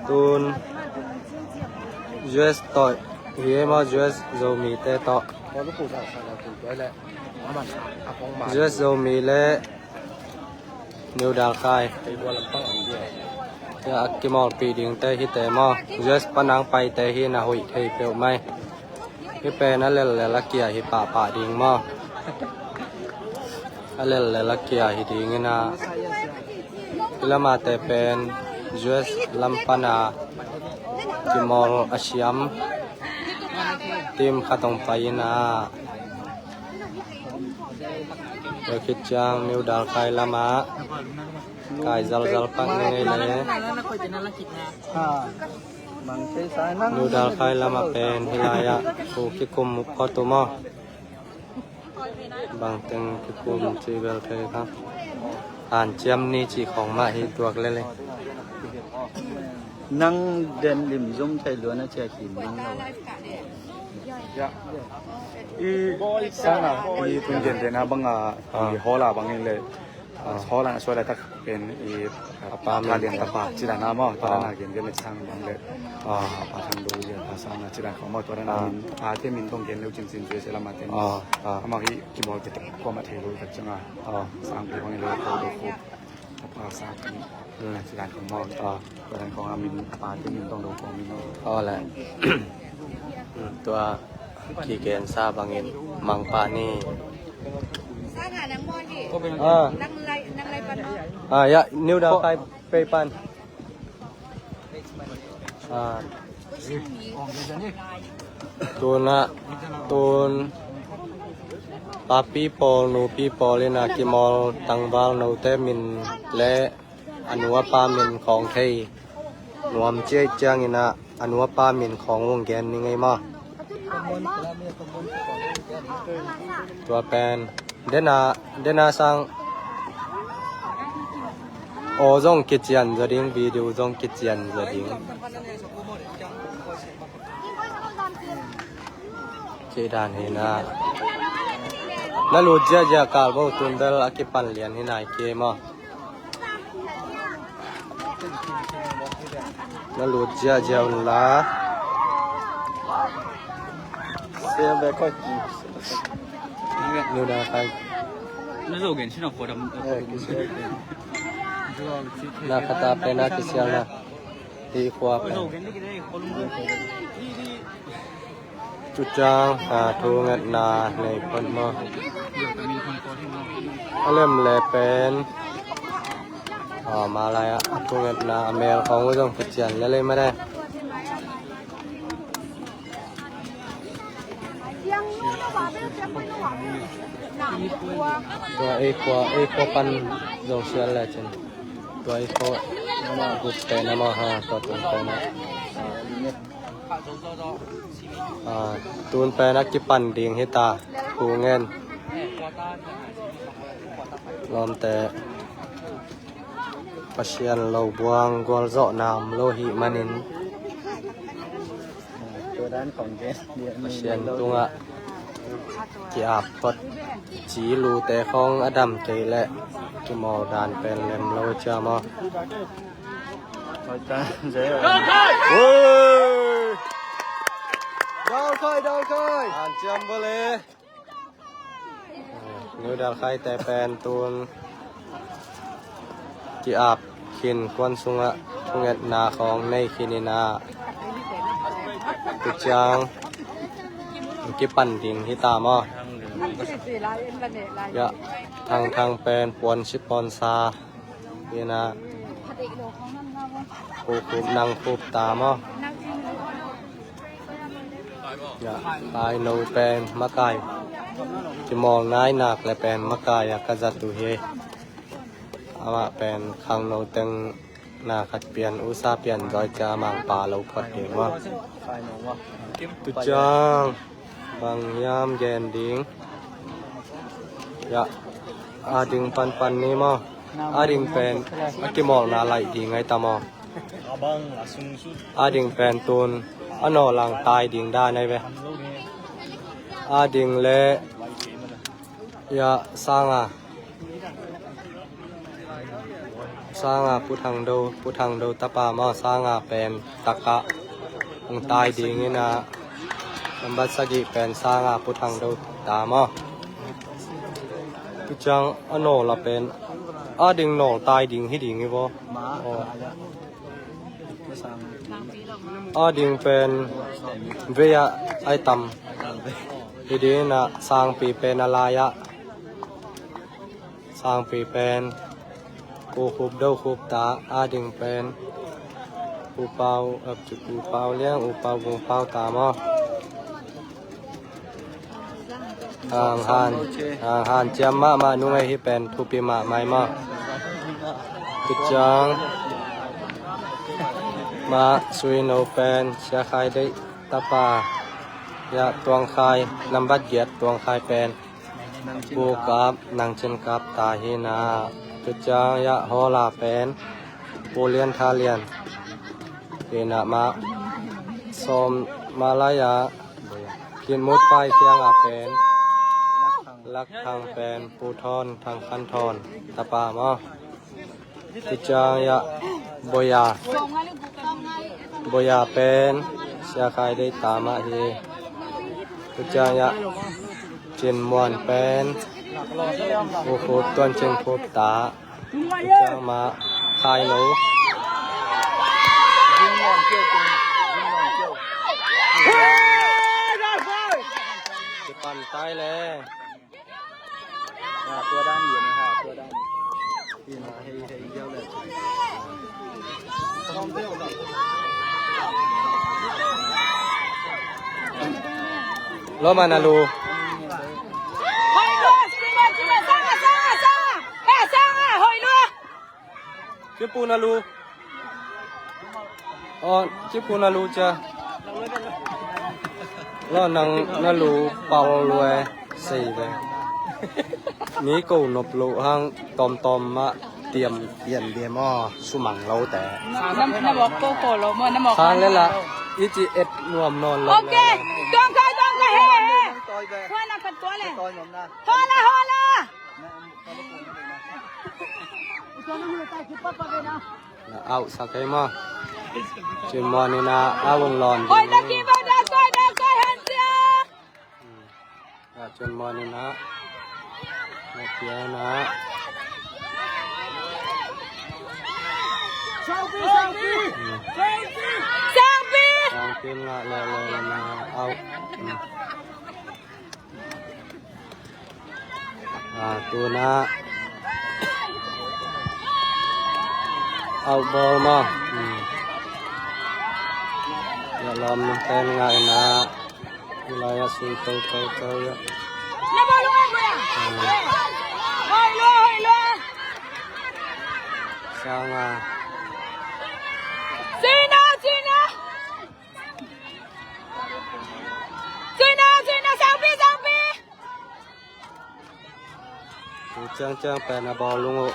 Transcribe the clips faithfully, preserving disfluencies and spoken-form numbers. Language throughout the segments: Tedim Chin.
Tun U S tawh hi e maw, U S Zomite tawh. U S Zomi le New Dalkhai. Tua a kimawlpih dingte hite maw, U S panang paite hi na, hoih thei peuhmah hi. Hih pen a lellel a kia hi pahpah ding maw? A lellel a kia hi ding hi na. Hih lamate pen U S lam pana kimawl a siam team khat hong pai hi na. Tua khit ciang New Dalkhai lamah kai zalzal pak ni ngei le. New Dalkhai lamah pen hih lai-ah thu kikum phot uh maw? Bangteng kikum cih bel thei kha. Hanciam ni cih khawng mah hi tuak lel e. Nang den lim zum thei lua na cia kim nang lo. Ya. I sana i tun gen den a bang a, i hola bang in le. Hola na suai la tak pen i a pa lian tapa ci dan a maw, tua dan a gen gen le sang bang le. A pa thang do lian ta sana ci dan khawng maw, tua dan a min a te min tong gen leu cincin zui se lam a te. Amah hi kimawl te kuamah thei lo tak ciang a. Sang pi bang in le ko do ko. A pa sang pi. Ci dan khawng maw. Tua dan khawng a min a pa te min tong do khawng min. Aw le. Tua kigensa bangin mangpah ni. Ah. Ah, ya, New Dalkhai pei pan. Ah. Tun ah, tun papi pawl, nupi pawl in a kimawl tangval note min le a nu a pa min khawng thei nuam ciai ciangin ah, a nu a pa min khawng hong gen ni ngei maw? Tua pen dena, dena sang aw zong kician zaw ding, video zong kician zaw ding. Cih dan hi na. Na lut ziahziah kal bo, tun bel a kipan lian hi nai kei maw? Na lut ziahziah un la. Sia be koi. Lu da kai. Na zo gen sin a khua dam. Na khata pen a kisial na. Hi khua pen. Tucang a thungetna nei phot maw? A lem le pen. Aw, malai ah a thungetna a mel khawng uh zong kician le lei mah de. Tua ei khua, ei khua pan zong sial le cin. Tua ei khua, ama guk pen ama ha, tua tung pen a. Ah, tun pen a kipan ding hi ta, thu ngen. Lawmte, Pasian lo buang gualzawhna om lo hih manin, Pasian tungah ki-ap phot, ci lute khawng a dam kei leh kimawl dan pen lem lo cia maw? Oi! Dal khai, dal khai! An ciam bawle. New Dalkhaite pen tun ki-ap khin kuan sungah thungetna khawng nei khin in ah, tu ciang kipan ding hi ta maw? Ya, Thangthang pen puan si puan sa. Ina, khup khup nang khup ta maw? Ya, kai no pen makai. Kimawl nai nak le pen makai a ka zat uh hi. Amah pen khangno teng na khat pian, usa pian zawi cia mangpa lo phot ding maw? Tu ciang bang hiam gen ding? Ya, a ding panpan ni maw? A ding pen a kimawlna laih ding ai ta maw? A ding pen tun a nawlang tai ding dan ai ve. A ding le ya sanga Sanga Pu Thang Do, Pu Thang Do tapa maw, Sanga pen takah hong tai ding in ah, nambat sagih pen Sanga Pu Thang Do ta maw. Tua ciang a nawl a pen, a ding nawl tai ding hi ding hi vaw. Aw. A ding pen vei ah ai tam hi ding in ah, Sangpi pen a lai ah. Sangpi pen Pu Khup Do Khup ta, a ding pen Pu Pau, ap ci Pu Pau Liang, U Pau Vung Pau ta maw. Hang han, hang han ciam mahmah nung ei hi pen thupi mahmah ei maw. Tua ciang mah Sui No pen Sia Khai Deih tapa, ya Tuang Khai, nambat giat Tuang Khai pen Pu Kap, Nang Cin Kap ta hi in ah. Tua ciang ya Hawla pen Pu Lian Tha Lian hi in ah, mah sawm mah lai ah Khin Mut Pai Khiang a pen Lak Thang pen Pu Thawn, Thang Khan Thawn tapa maw. Tua ciang ya Boya, Boya pen Sia Khai Deih ta mah hi. Tua ciang ya Cin Muan pen Pu Khup, Tuan Cin Khup ta. Tua ciang mah Khai Lo. Kipan tai le. Lo mana lu. Kipu na lu. Aw, kipu na lu cia. Lo nang na lu pau lu e, sei ve. Mi ko nop lo hang tawmtawm mah tiam pian dia maw, sumang lo te. Na, na mawk ko ko lo maw, na mawk sang le la, i ci et nuam nawn lo le. Ok, tuang kai, tuang kai, he, he. Huan a pat tua le. Hola, hola. Na au sa kei maw. Cin Muan in ah au hong lawn. Oi, na ki ba da koi, da koi han cia. Na Cin Muan in ah. Na pia na. Sangpi, sangpi. Sangpi. Sangpi ngah le le na au. A, tu in ah au bawl maw. Hmm. Ya lawm nung pen ngah in ah. Hi lai ah sui to to to ya. Na bawl lung ah, bawl ah. Hmm. Hoi lo, hoi lo. Sang a. Sina, sina. Sina, sina, sangpi, sangpi. Tu ciangciang pen a bawlung uh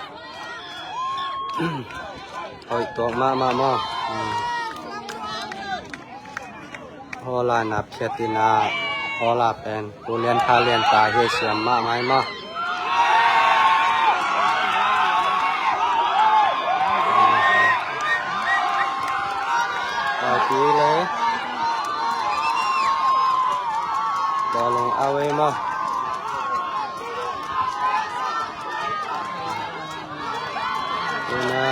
hoih tuak mahmah maw. Hmm. Hawla nap khiat in ah, hawla pen Pu Lian Tha Lian ta hi siam mahmah maw. Tawpi le bawlung a wei maw. Tuna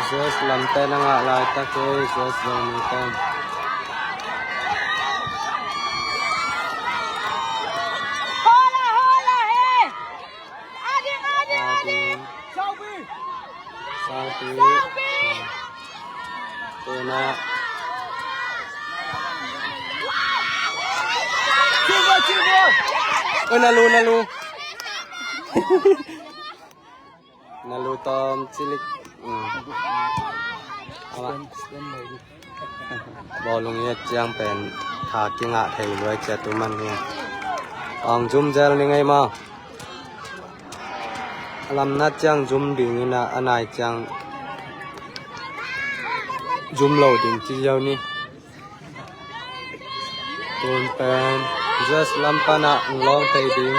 Zeus lamte na ngah laitak hi, Zeus Zomi ten. Hola, hola, he. Ading, ading, ading. Sangpi. Sangpi. Tuna. Oi, na lu, na lu. Na lu tawm cilik. Hmm. Bawlung hi a ciang pen tha kingah thei luai cia tu man hi. Ong zum zel ni ngei maw. A lamna ciang zum ding in ah, a nai ciang zum lo ding ci ziau ni. Tun pen Zeus lam pan ah ong lawng thei ding.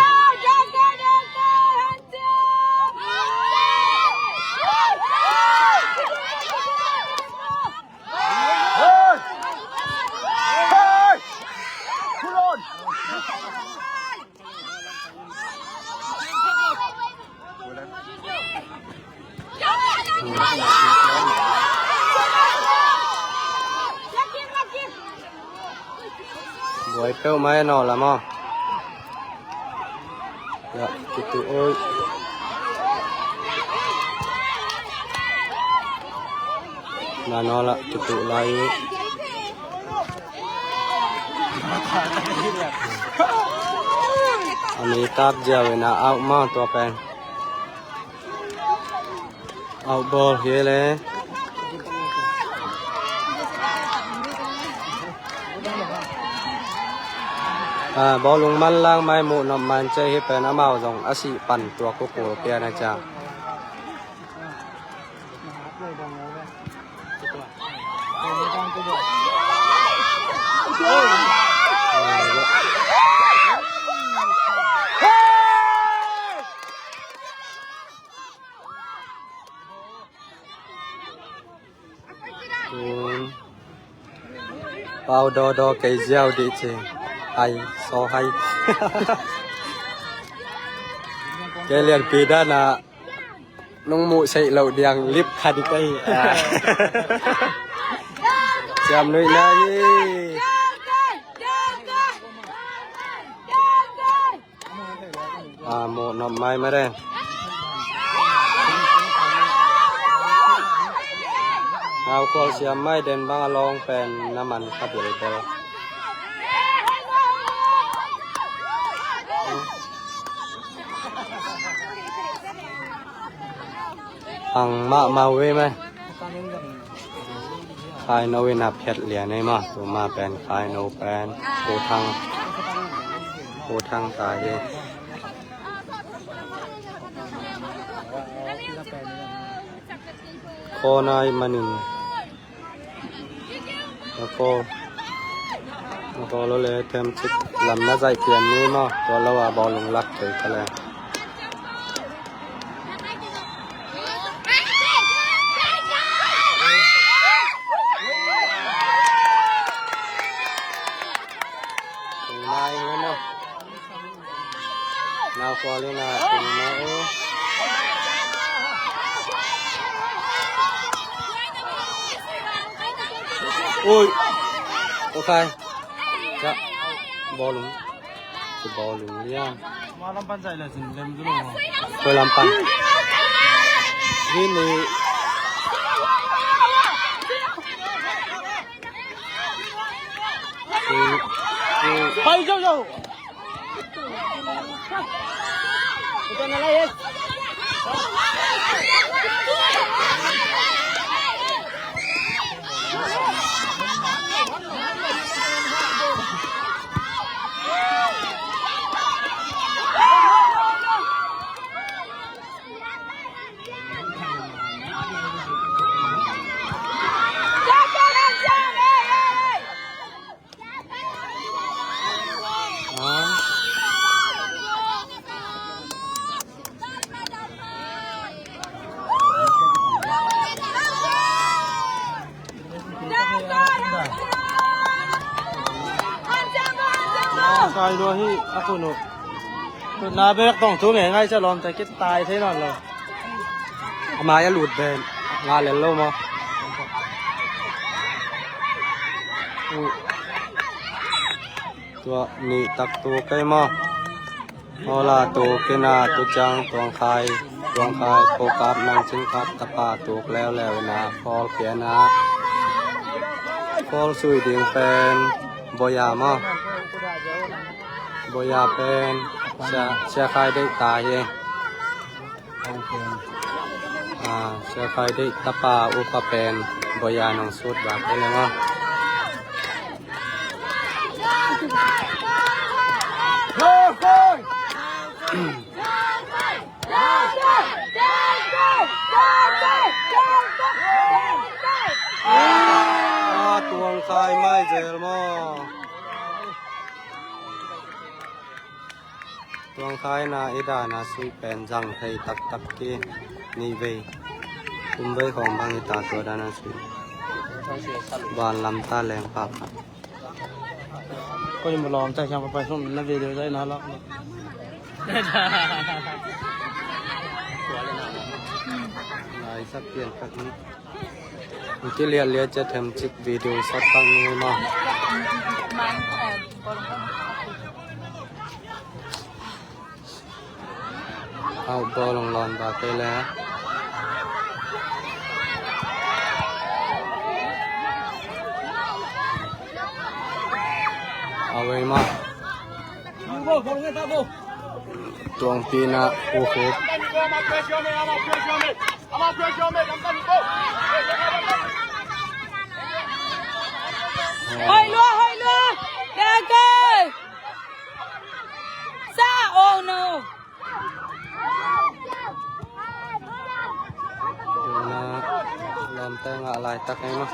Buai peuhmah e, nawl lam aw. Ya, kituh oi. Na nawl ah kituh lai uh. A mi tap ziau in a out maw tua pen. Out ball hi le. Ah, bawlung manlang mai muh nop man cia hi pen amau zong a sih pan tua kukul pian a cia. Tun Pau Dawdaw kei ziau dih ci. Hai, saw hai. Kei lianpi dan ah nung muh seih loh diang lip kha dih kei. Ah. Siam nuih na hi. Ah, muh nop mai mare. Nau khual siam mai den bang a lawng pen na man kha bilbel. Ang mahmah uh ei mai. Khaino in a phiat lian ei maw, tuma pen Khaino pen Pu Thang, Pu Thang ta hi. Khaw nai manin. Khaw, khaw lo le them cik lam na zaih pian ni maw, tua lo a bawlung lak thei ka le. Tung mai ngeno. Nau khual in a tung mai. Ui. Okay. Ja. Bawlung. Bawlung liang. Koi lam pan. Ini. Pai, jauh, jauh. Kai lua hi a kun uh. Tutna bek tong thu ngei ngai cia lawm ta kit tai thei nawn lo. A mai a lut ven nga lel lo maw? Tua nih tak tu kei maw? Awla tu kina tu ciang Tuang Khai, Tuang Khai Paul Kap Nang Cing Kap tapa tuk leuleu ina Paul piana Paul sui ding pen Boya maw? Boya pen Sia, Sia Khai Deih ta hi. Ah, Sia Khai Deih tapa upa pen Boya nong sut bak hi le maw? Ah, Tuang Khai mai zel maw? Tuang Khai na i dana sui pen zang thei taktak ki nih vei. Kum vei khawng bang i ta tua dana sui. Van lam ta leng papa. Koi mu lawm ta siang papai sum na video zai na lak. Lai Sap pian khat ni. Kiliat liat cia themcik video sap khat ni maw. Au bawlung lawn ba kei le. Au ei maw. Tuangpi na u khit. Hoi lua, hoi lua. Dal kai. Sa, oh no. Tuna lawmte ngah laitak ei maw.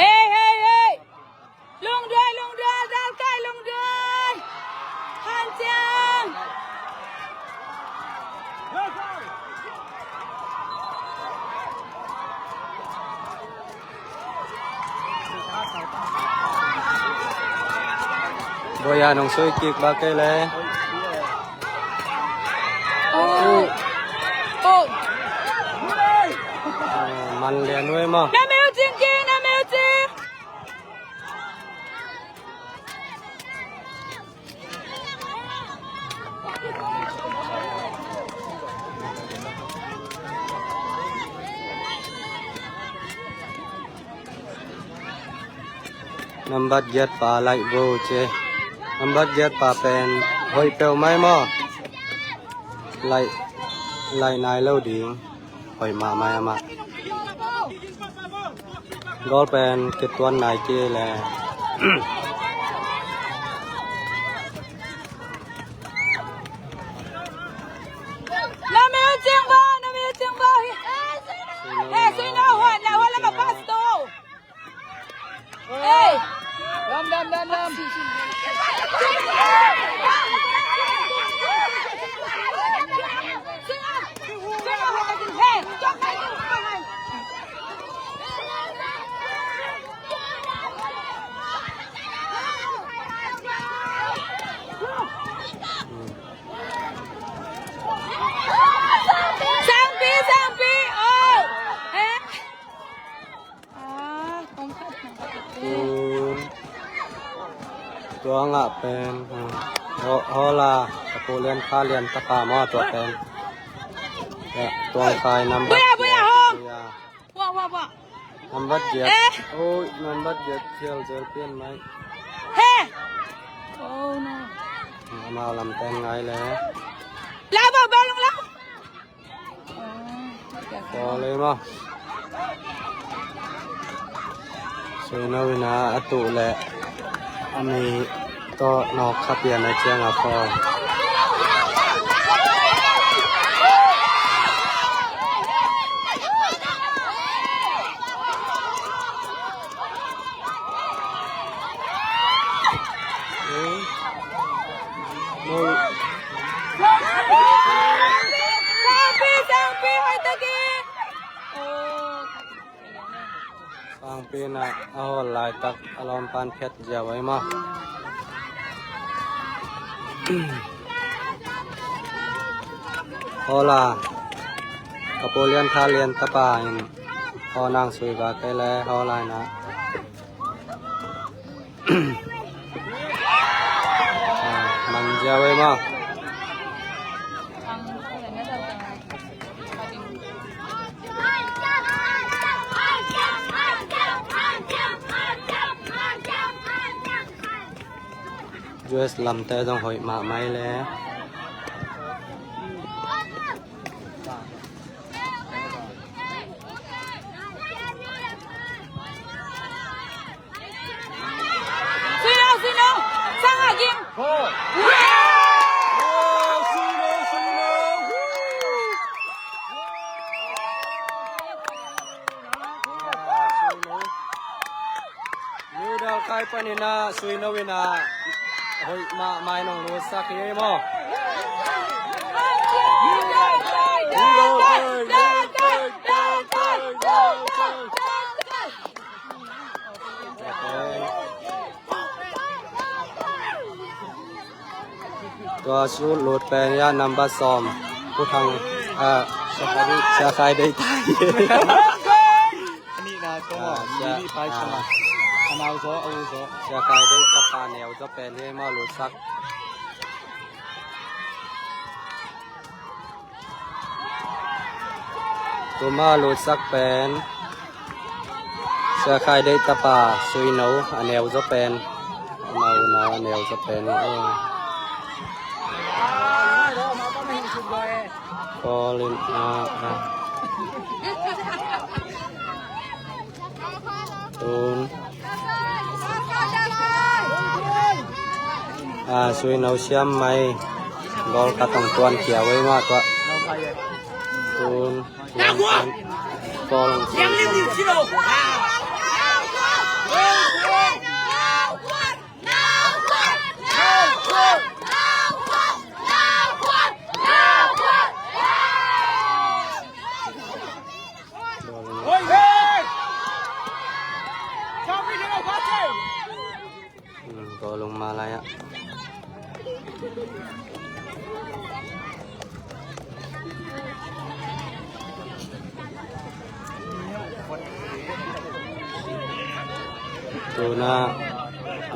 Ei, ei, ei. Lungduai, lungduai, dal kai lungduai. Hanciam. Boya nong sui kik ba kei le. Oh. Oh. Man lian uai maw. Na meu cing cing, na meu cing. Nambat giat pa laih go ce. Nambat giat pa pen hoih peuhmah ei maw. Laih, laih nai lo ding. Hoih mahmah ei amah. Goal pen kituan nai kei le. Na meu cing ba, na meu cing ba. He, sino huat na huat la ka pass to. Hey! Dam, dam, dam, dam. Sangpi, sangpi, oh. Eh? Ah, tongkat na. Tun. Tua ngah pen. Ho, hola. Ka pu lian kha lian taka maw tua pen. Ya, tua kai nambat. Buya, buya, ho. Buya. Buya, buya, buya. Nambat giat. Eh. Oi, nambat giat. Khial zel pian mai. He. Oh, no. Amau lam ten ngai le. La ba ba long la. Tua lei maw. Suino in a tuh leh a mi tawh nawk kha pian a ciang a pawl. Sangpi in a hawl laitak a lawmpan phiat ziau ei maw. Hawla ka pu lian tha lian tapa in haw nang sui ba kei le hawla in a. Ah, man ziau ei maw. U S lamte zong hoih mahmah ei le. Suino, Suino, sang a ging. New Dalkai panin a Suino in a hoih mahmah in hong lutsak hi ei maw. Tua sut lut pen ya number sawm, Pu Thang, ah, Sia Khai Dei Tai. Ani na ko, ah, Sia, ni pai, ah, sama. Anau zo, au zo. Sia Khai Dei tapa neu zo pen hi maw, lutsak. Tuma lutsak pen Sia Khai Dei tapa Sui No, a neu zaw pen. Amau na a neu zaw pen. Oh. Call in, ah, ah. Tun. Ah, Sui No siam mai. Goal ka tong tuan kia wei ma tua. Tun, tuan, tuan. Goal. Hmm, bawlung ma lai ah. Tuna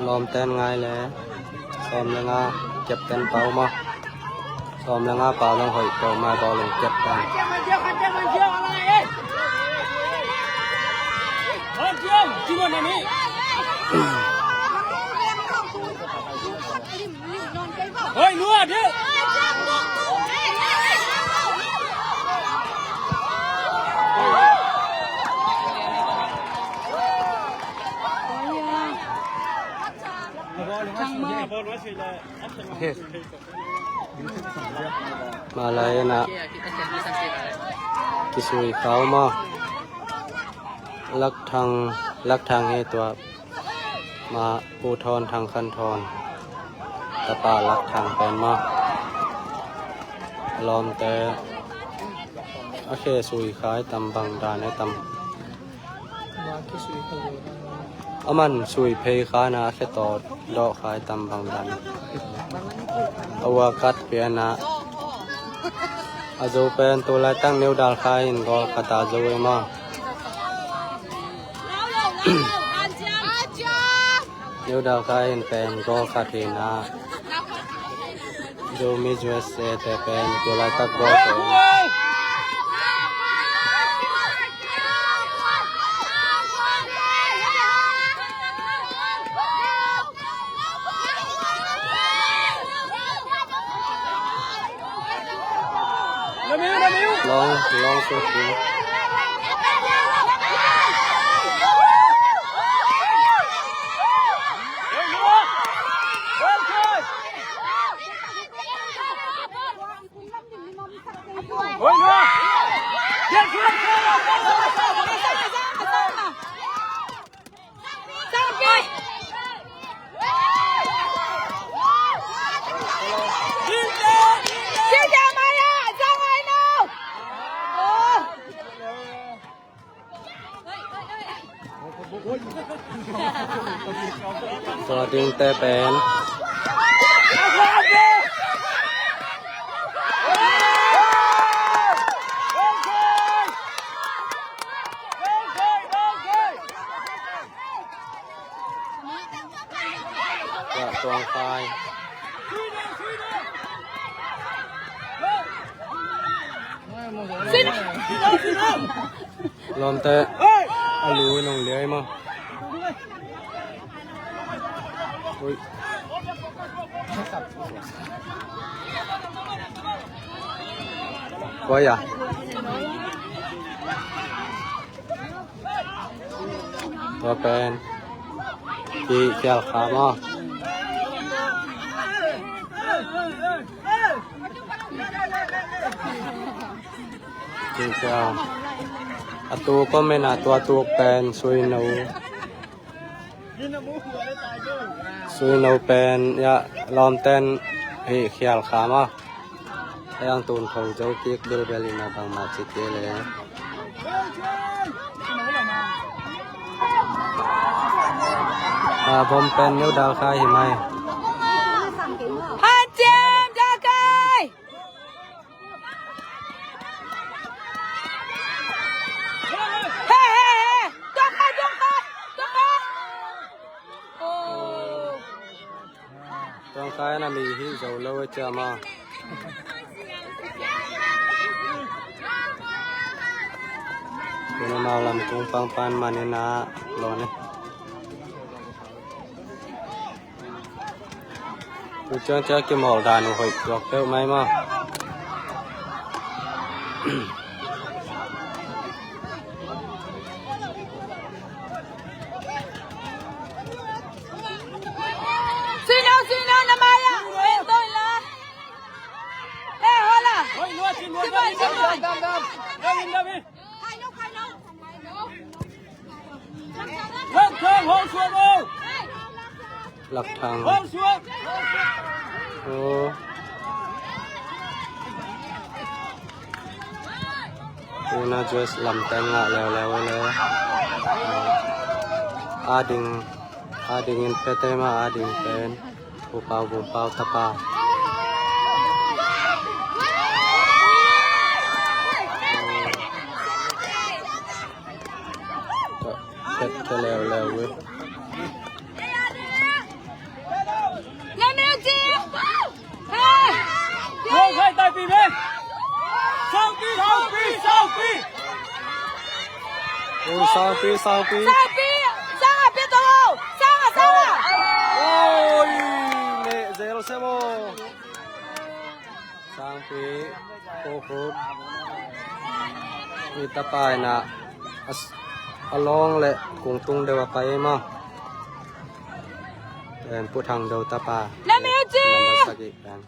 lawmten ngai le sawm le nga captain pau maw. Sawm le nga pau long hoih pau mai bawlung captain. Malai na kisui kau maw. Lak Thang, Lak Thang hi tua. Ma Pu Thawn, Thang Khan Thawn tapa Lak Thang pen maw. Lawmte a khe sui khai tam bang dan e tam. Aman sui phei kha na a khe tawh dawh khai tam bang dan. A ua kat pian a. A zo pen tu laitak neu dal khai in goal khat a zo e maw. Neu dal khai in pen goal khat hi na. Zomi U S A te pen tu laitak goal pen. Long, long shooting. Tua ding te pen. Tua tuang khai. Lawmte a lu nong liai maw. Ui. Koi a. Tua pen kikhial kha maw. Kikhial. A tuk om in a, tua tuk pen Sui No. Sui No pen ya lawmten hih khial kha maw. Hei ang tun tho zo kik bilbel in a bangmah ci kei le. A vom pen neu dal kha hi mai. Tuang kai na mi hi zo lo e cia ma. Tuna mau lam kung pang pan manin a lo ne. Tu ciang cia kimawl dan uh hoih tuak peuh mai ma. Sino, sino, na mai ah. Ento ila. Eh, hola. Sino, sino. Lak Thang. Oh. Tuna Joyce lam ten ngah leuleu le. Ading, ading in pete ma ading pen. Pu Pau, Pu Pau tapa. Pet ke leuleu. Ui, sangpi, sangpi. Sangpi, sangpi, tolou. Sanga, sanga. Ui, me zel semo. Sangpi, kokuk. Ui, tapai na. As, along le kung tung deuh a pai ma. En Pu Thang Dau tapa. Number sagih pen.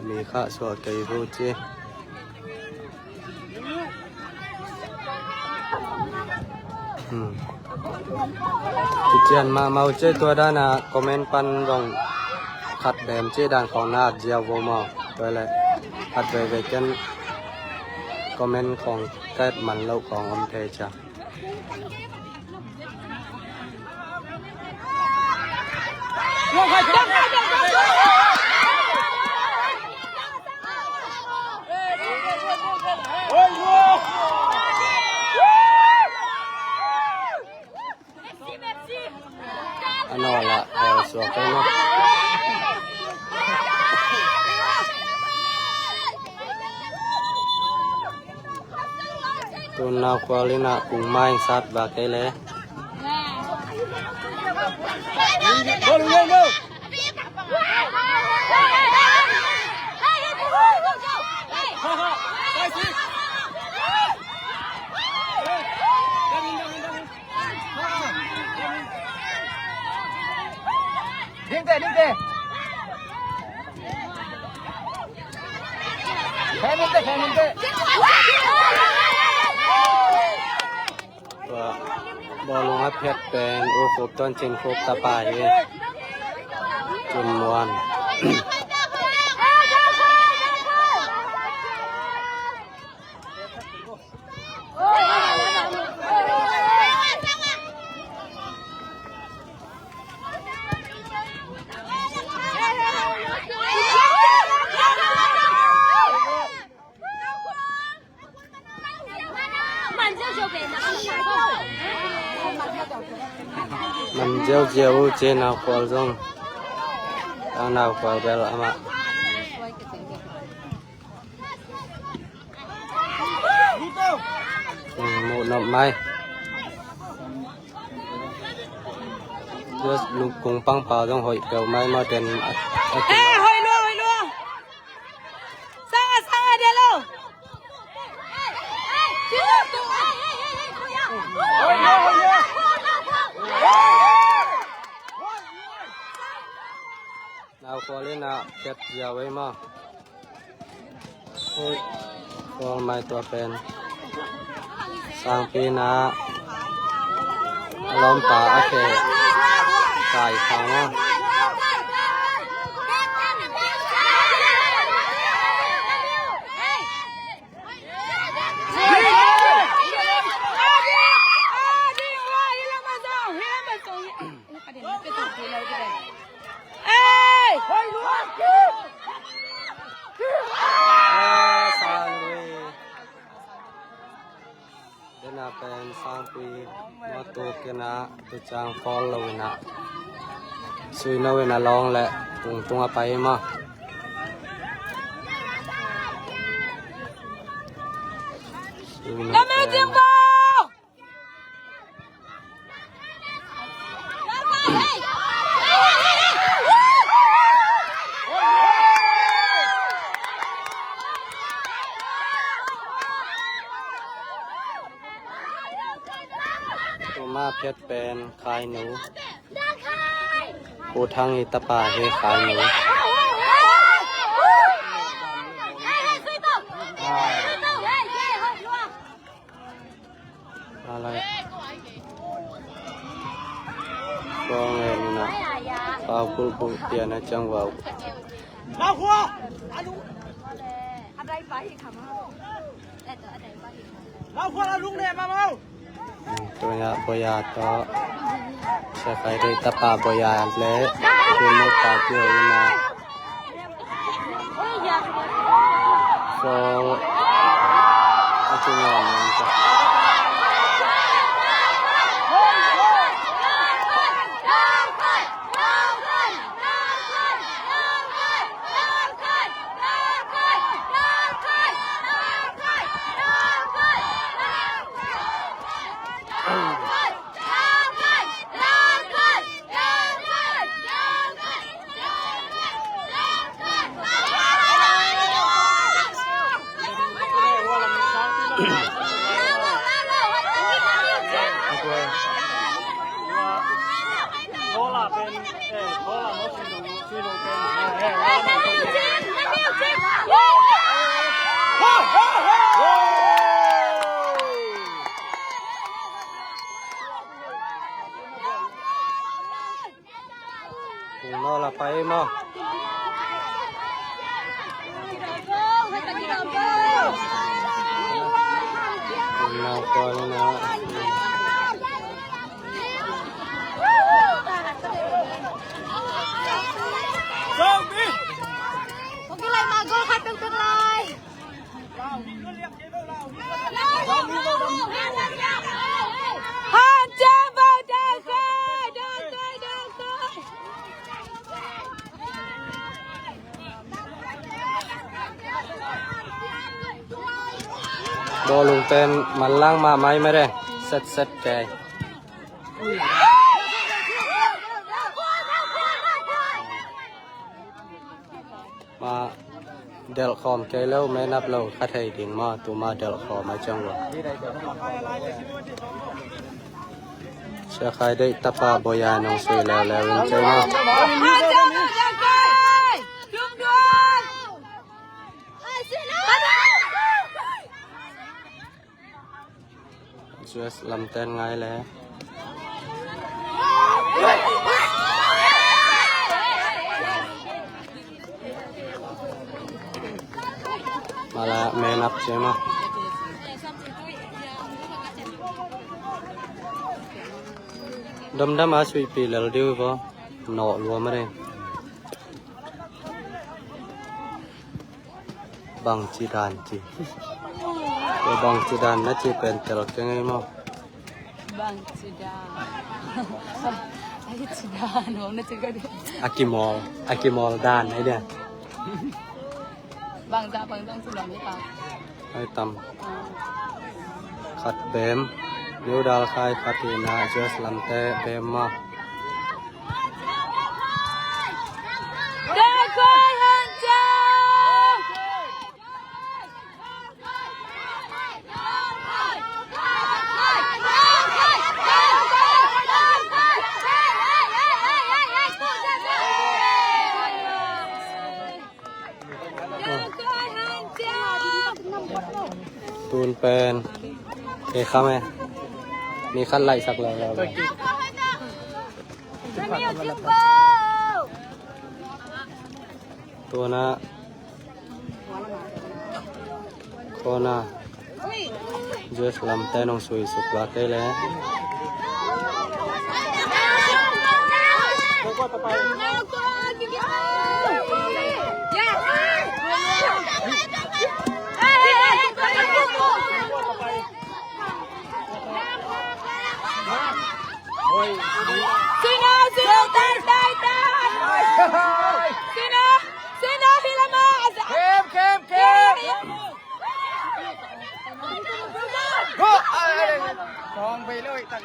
Mi kha suak kei hu ci. Hmm. Kician mahmah uh ci tua dan a comment pan zong khat bem ci dan khong na at ziau vo maw. Tua le khat veve ken comment khong ka et man loh khong om thei cia. A nawl ah hel suak kei maw. Tun nau khual in ah kung main sat va kei le. Dingte, dingte. Khe minte, khe minte. Tua bawlung a phiat pen U Khup Tuan Cin Khup tapa hi. Cin Muan. Man ziauziau uh ci nau khual zong. Tang nau khual bel amah. Muh nop mai. Just luk kung pang pau zong hoih peuh mai maw ten a, a, eh, hoih lua, hoih lua. Sanga, sanga dia lo. Nau khual in ah kep ziau ei maw. Ui, khual mai tua pen. Sangpi in ah a lawmpa a khe kai khang a. Dena pen Sangpi maw Tukin ah tucang pawl lo in ah, sui no in ah lawng le tungtung a pai maw. Sui no pen. Tuma phiat pen Khai nu. Pu Thang i tapa hi Khai nu. Alai. Kong en na. Pau kul kul pian a ciang vau. Tuya boya to. Sia Khai Deih tapa boya le. Tumu pa kio na. Foul. A ci ngam ngam ta. Kung no la pai maw. Kung no pai na. Bawlung pen manlang mahmah hi mah de. Set set kei. Ma delh khawm kei lo, man up lo kha thei ding maw, tuma delh khawm a ciang lo. Sia Khai Deih tapa boya nong sui leuleu in cei maw. Just lamten ngai le. Mala man up cei maw. Damdam a suihpih lel ding uh ko. Nawh lua mah ding. Bangci dan ci. Bangci dan na ci pen tel keng ei maw. Bangci dan. Ai ci dan, hong na ci ka di. A kimawl, a kimawl dan ai dia. Bangza, bangza, ci dan ni pa. Ai tam. Khat bem. New dal khai khat hi na, just lamte bem maw. Tun pen. Kei kham e. Mi khat laih sak lo lo. Tuna. Kona. Just lamte nong sui suk la kei le. Sino, sino, tai, tai, tai. Sino, sino, hilama. Kem, kem, kem. Go. Ai, ai, ai. Song bei lo, tak.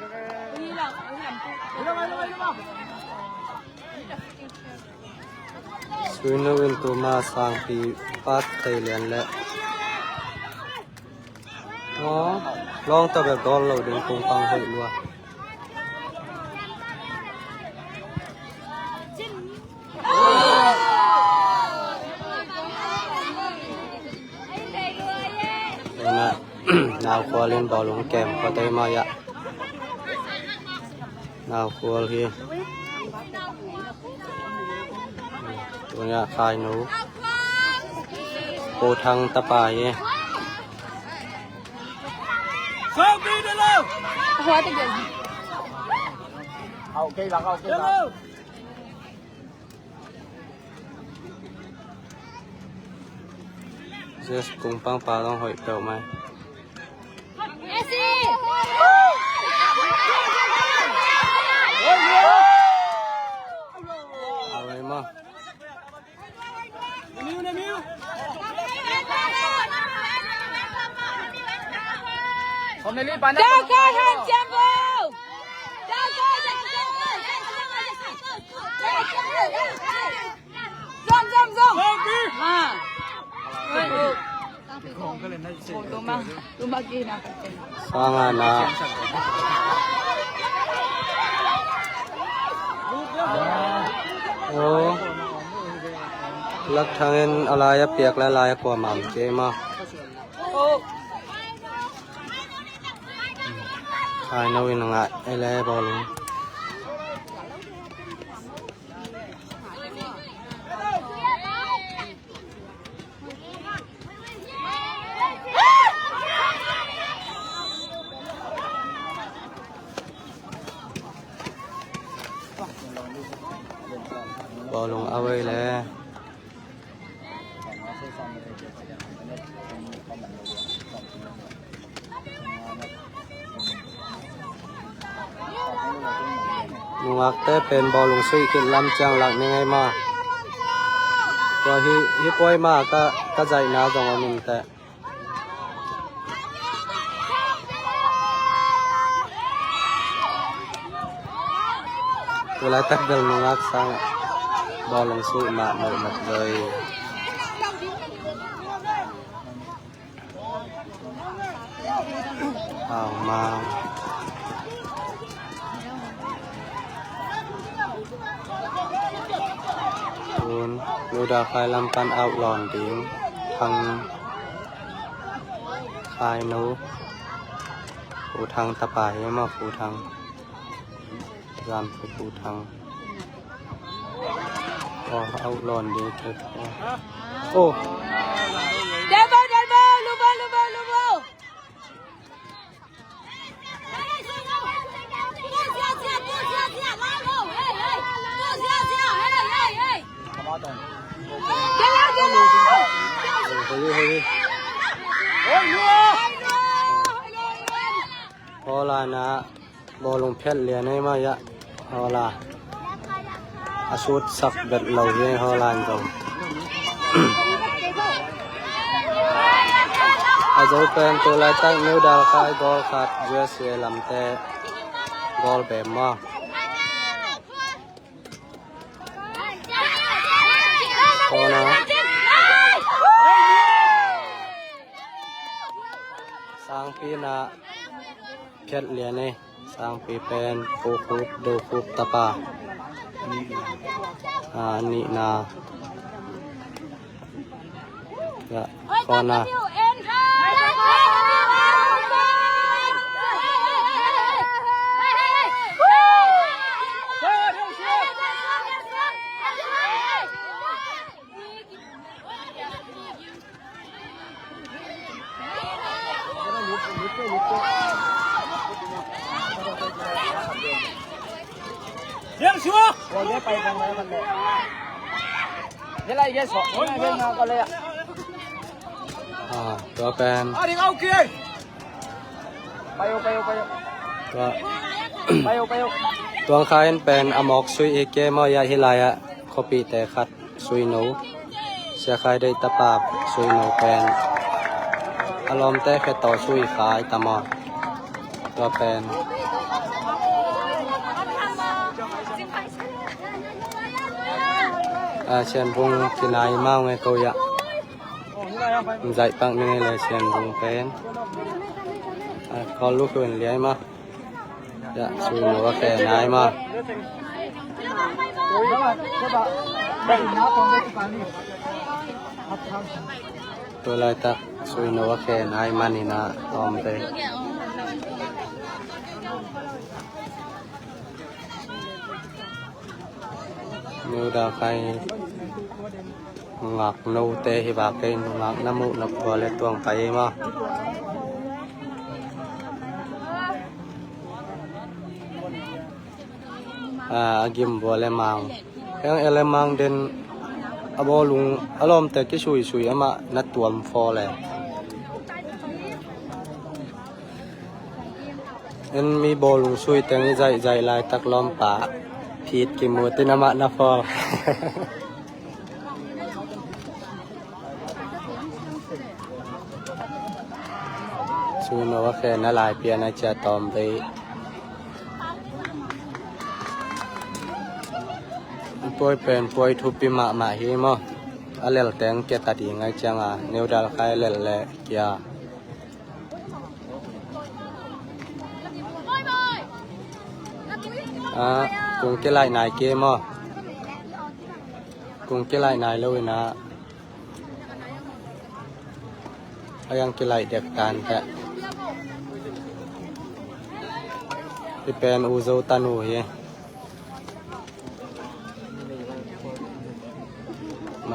Hilama, hilama. Suino in tuma sangpi pat thei lian le. Aw, lawng ta bek dawn lo ding kung pang hoih lua. Tuna, Nau Khual in bawlung kem khuate mah ia. Nau Khual hi. Tuna Khai Nu. Pu Thang tapa hi. Yes, kung pang pa dong hoih peuh mai. Alright, ma. Sangana. Oh. Lak Thang in a lai a piak le a lai a kuamah om kei maw. Khai No in a ngaih ei le bawlung. Bawlung a vei le. Nungakte pen bawlung suih khit lam ciang lak ni ngei ma. Tua hi, hi kuai ma ka, ka zaihna zong om in teh. Tulaitak bel nungak sang bawlung suih mah mawh mat zoi. Hau ma. Tun, Nu Dal Khai lam pan out lawn ding. Thang Khai Nu. Pu Thang tapa hi maw, Pu Thang. Zan Pu, Pu Thang. Oh, out lawn ding. Oh. Delbo, Delbo, Lubo, Lubo, Lubo. Hola na. Bawlung phiat lian ei mah ia. Hola. A sutsak bet lo hi hola in zong. A zo pen tulaitak Nu Dal Khai goal khat U S A lamte goal bem maw. Corner. Sangpi na phiat lian ei. Sangpi pen Pu Khup, Do Khup tapa. Ah, nihna. Ya, corner. Ah, tua pen. Tua. Tuang Khai in pen a mawk sui hi ke maw, ya hi lai-ah khuapihte khat sui no, Sia Khai Deih tapa sui no pen a lawmte khe tawh sui khai ta maw. Tua pen a Sian Bung kinai mau nge ko ya. Zaih pak ni nge le Sian Bung pen a kawl lu khuin liai ma. Ya, sui no a khe nai ma. Tua laitak sui no a khe nai man ina tawmte. New Dal Khai ngak note hi ba kei ngak na muh na pua le tuang pai ma. A, a gim bua le mang. Heng ele mang den a bawlung a lawmte kisui sui amah na tuam fo le. En mi bawlung sui teng i zaih zaih laitak lawmpa phit kimutin amah na fo. Sui no a khe na lai pian a cia tawm bei. Puai pen puai thupi mahmah hi maw. A lel teng kia ta ding ai cianga New Dal Khai lel le kia. A, kung kilaih nai ke maw. Kung kilaih nai lo ina. A yang kilaih dek tan teh. I pen u zo tanu hi.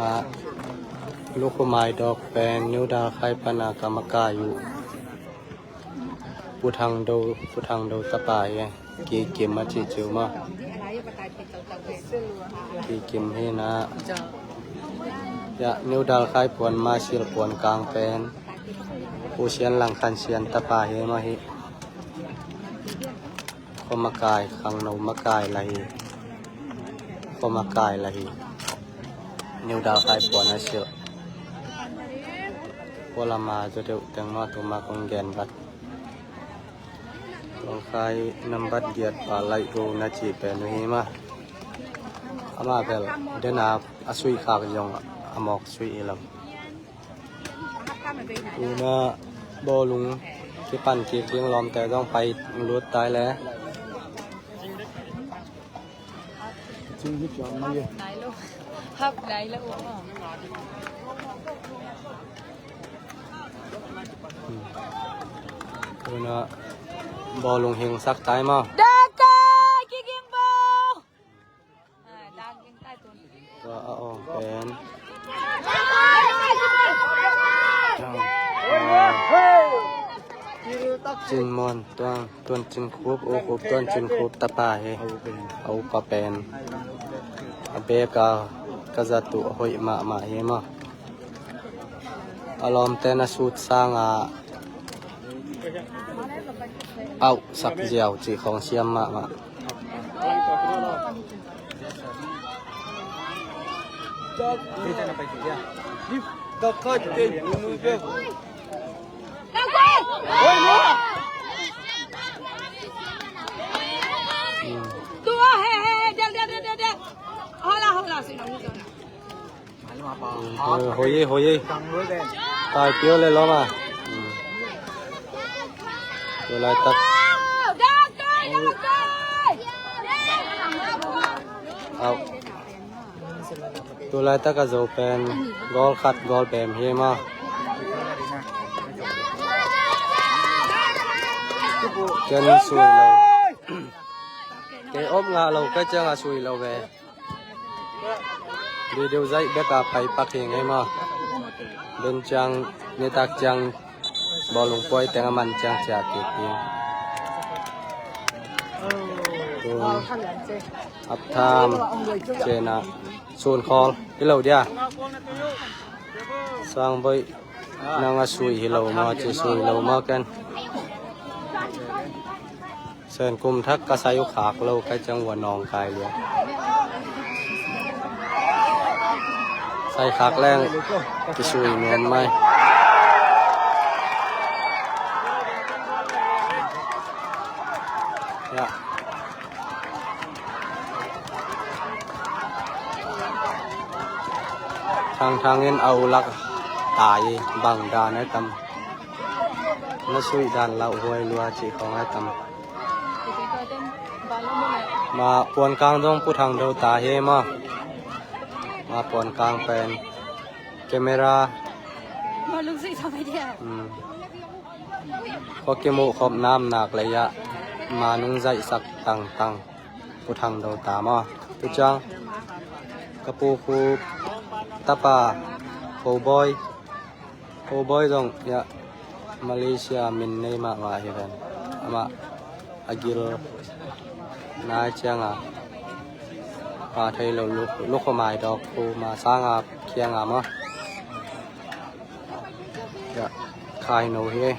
Ma lukhu mai dawk pen New Dal Khai pana ka makai uh. Pu Thang Do, Pu Thang Do tapa hi. Kikim a cih ciu ma. Kikim hi na. Ya, New Dal Khai puan ma sil puan kang pen Pu Sian Lang Khan Sian tapa hi ma hi. Khuamakai, khangno makai la hi. Khuamakai la hi. New Dal Khai puan a silh. Pualama zaw deuh teng ma tuma kong gen vat. Kong khai nambat giat pa laih ro na ci pen uh hi ma. Ama bel dena a sui khak zong a mawk sui i lam. Tuna bawlung kipan kik ding lawmte zong pai lut tai le. Hap nai lo. Hap nai lo. Tuna bawlung hing sak tai ma. Dakai kiging bo. Tua a awng pen Cin Muan Tuang, Tuan Cin Khup, U Khup, Tuan Cin Khup tapa hi. A upa pen a bek a ka zat uh a hoih mahmah hi maw. A lawmte na sut sanga auh sak ziau cih khawng siam mahmah. Hoye, hoye. Tai piau le loma. Tua laitak. Au. Tua laitak a zo pen gol khat gol bem hi ma. Ken sui lo. Kei om ngah lo ka ciang a sui lo ve. Video zaih bek a pai pak hi ngei maw. Ben ciang nitak ciang bawlung puai teng a man ciang ciah kik hi. Tun ap tham ciang a sun khawl hi lo dia. Sang boih nang a sui hi lo maw, ci sui lo maw ken. Pen kum thak ka sai uh khak lo, kai ciang vua nawng kai lia. Sai khak leng kisui nuam mai. Ya. Thangthang in a ulak tai bang dan ai tam. Na suih dan lauhuai lua cih khawng ai tam. Ma puankang zong Pu Thang Do ta hi ma. Ma puankang pen camera. Hmm. Khuakimuh khop nam nak lei ah ma nung zaihsak tangtang Pu Thang Do ta ma. Tu ciang ka pu khu tapa Ko Bawi. Ko Bawi zong ya Malaysia min nei mahmah hi ven. Amah a gil nai cianga pa thei lo luk, lukhuamai dawk khu ma sanga khianga maw. Ya, khaino hi.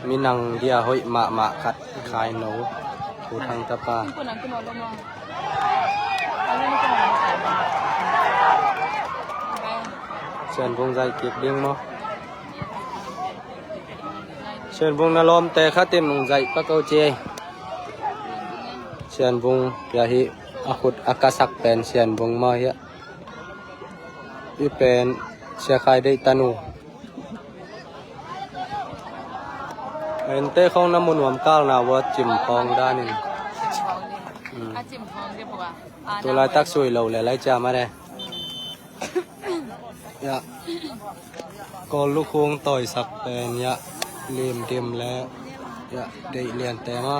Minang dia hoih mahmah khat khaino. Pu Thang tapa. Sian Bung zaih kik ding maw? Sian Bung na lawmte khatin nung zaih pa ko ci. Sian Bung ya hi a khut a kasak pen Sian Bung maw hi a. I pen Sia Khai Deih tanu. Ente khong na mu nuam kalna vua cim khong danin. Hmm. Tulaitak sui lo le lai cia ma de. Ya. Kawl lukhung tawisak pen ya limdim le ya deih liante ma.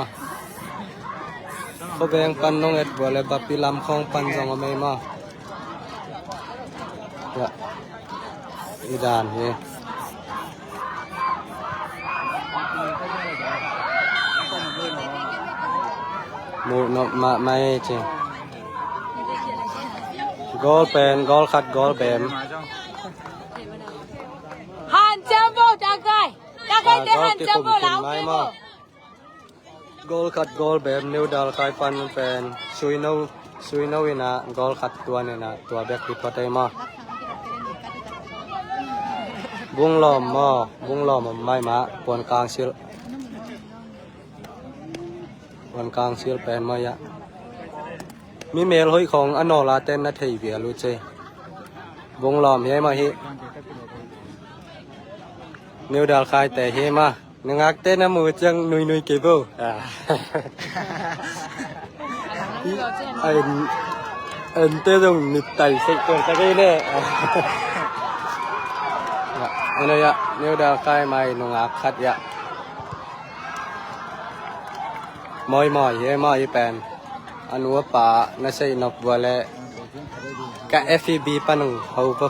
Khuaveng pan nong et vua le bapi lam khawng pan zong a mei ma. Ya. I dan hi. Muh nop mahmah e ci. Goal pen, goal khat, goal bem. Hanciam bo, Takai. Takai te hanciam bo, lau ke bo. Goal khat, goal bem, New Dalkhai pan pen. Suino, suino ina, goal khat tuan ina, tua bek hi tua tei ma. Bunglawm maw, bunglawm om mai ma, puan kang sil. Puan kang sil pen maw ya. Mi mel hoih khong a nawla ten na thei vial uh ce. Bunglawm hi maw hi. New Dalkhai te hi ma. Nungakte na mu ciang nuinui kei bo. A en, ente zong nittai sek tuan ka kei ne. Eno ya, New Dalkhai mai nungak khat ya. Mawi mawi hi mawi pen. A nu a pa na sei nop vua le ka F E B pan hong ho bo.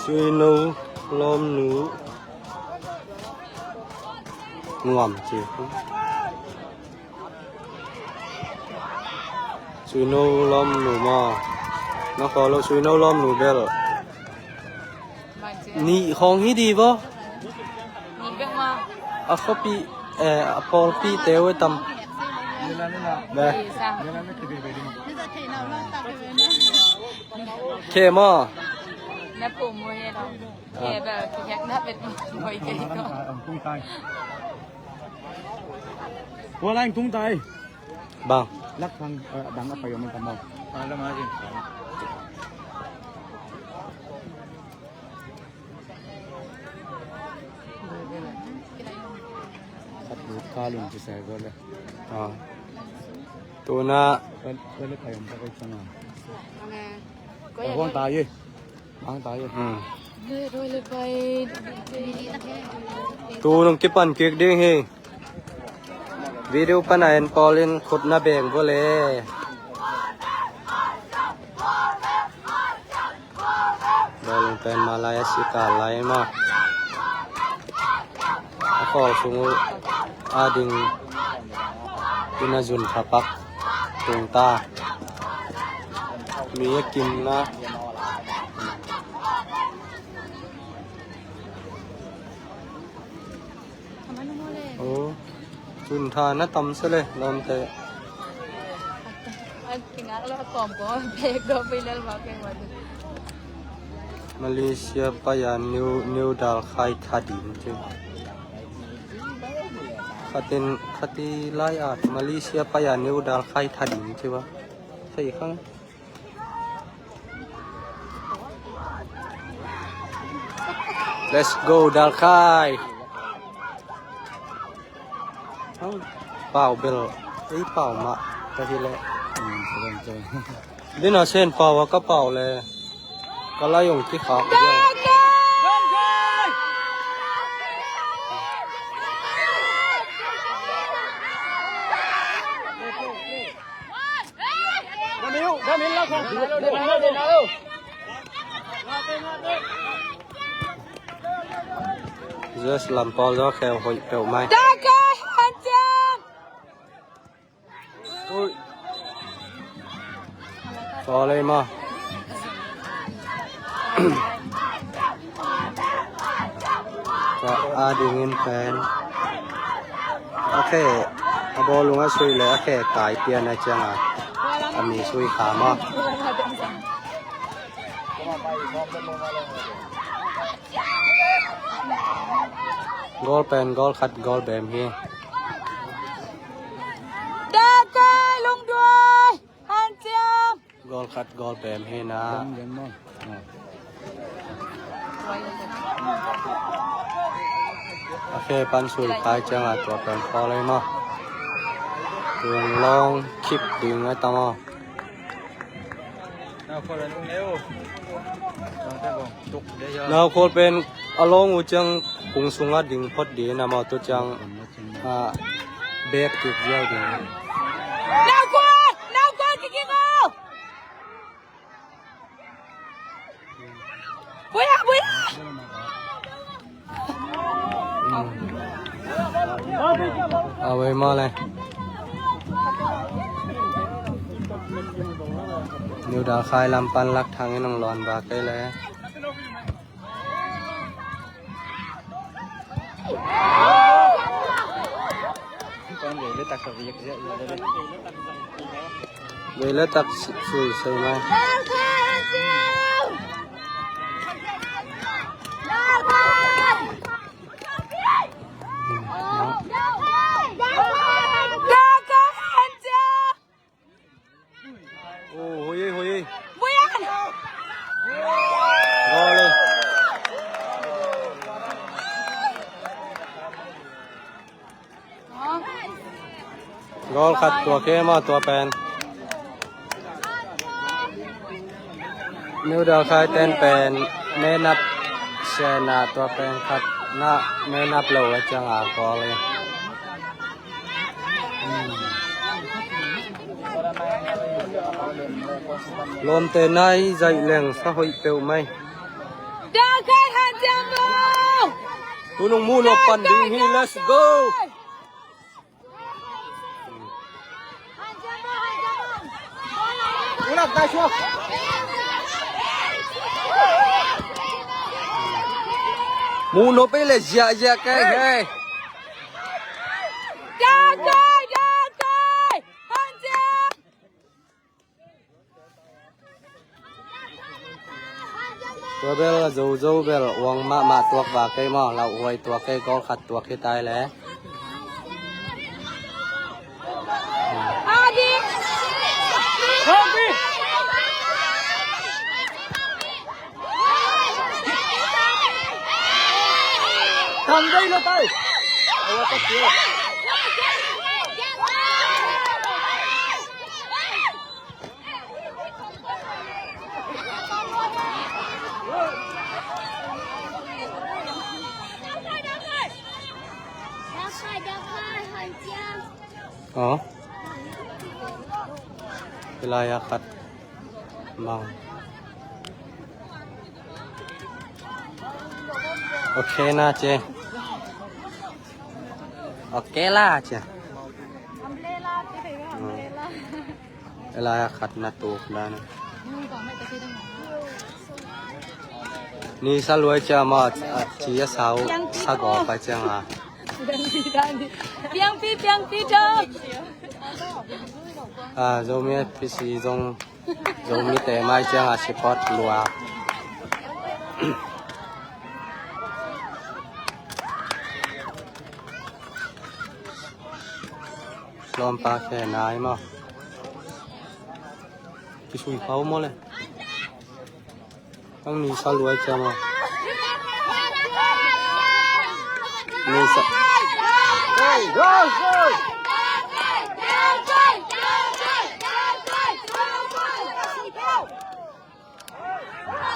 Suino lawmnu nuam ci. Suino lawmnu maw? Na khaw lo Suino lawmnu bel. Nih khawng hi di bo. A khuapi, eh, a pawlpi teu e tam. Khe maw? Kua lai tung tai. Bang. Lak thang, eh, dang a pai om ta maw. Khat lut kha lun ci sai gol le. Ah. Tuna. Gol, gol le pai om ta kai chana. Gol ta ye. Mang ta ye. Hmm. Tu nung kipan kik ding hi. Video pana en pawlin khut na beng vua le. Bawlung pen malai a sika lai ma. A khawl sung uh a ding in a zun thapak tung ta. Mi a kimna. Tun tha na tam se le lawmte. Malaysia pai-a New, New Dalkhai tha ding ci. Khatin, khati lai-at Malaysia pai-a New Dalkhai tha ding ci ba. Thei khang. Let's go, Dalkhai. Pau bel, ei pau mah ka hi leh. Dina sen pau a ka pau le. Ka lai ong kikhak. Just lam pawl zaw kheu hoih peuh mai. Ui. Pawl ei maw. Tua a dingin pen a khe, a bawlung a sui le a khe kai pian a cianga a mi sui kha maw. Goal pen goal khat goal bem hi. Dakai Lungduai Hanciam. Goal khat goal bem hi na. A khe pan sui kai cianga tua pen pawl ei maw. Tuang long kick ding a tam aw. Nau khual pen a long uh ciang kung sunga ding phot ding a maw tu ciang, ah, bek kik ziau ding. Nau khual! Nau khual kik kik aw! Buya, buya! Awei maw le. New Dalkhai lam pan lak thang in ong lawn ba kei le. Vei le tak sui sei mai. Oh, hui, hui. Goal. Goal khat tuak hi maw tua pen. New Dalkhai ten pen man up sena tua pen khat na man up lo a cianga goal hi. Lawmte nai zaih leng sa hoih peuh mai. Dalkhai Hanciam lo. Tunung mu nop pan ding hi, let's go. Mu nop ei le ziahziah kei hei. Dalkhai, Dalkhai. Hanciam. Tua bel a zozo bel uang mahmah tuak ba kei maw, lauhuai tuak kei, goal khat tuak hi tai le. Aw. Hilai a khat mang. Ok na ce. Ok la ce. Hilai a khat na tuk dan. Ni sa luai cia ma, a, ci a sau sa go pa cia nga. Piangpi, piangpi, dawh. Ah, Zomi F C zong, Zomite mai ciangah support lua. Lawmpa khe nai maw. Kisui pau maw le. Ang ni sa luai ciang maw. Ni sa.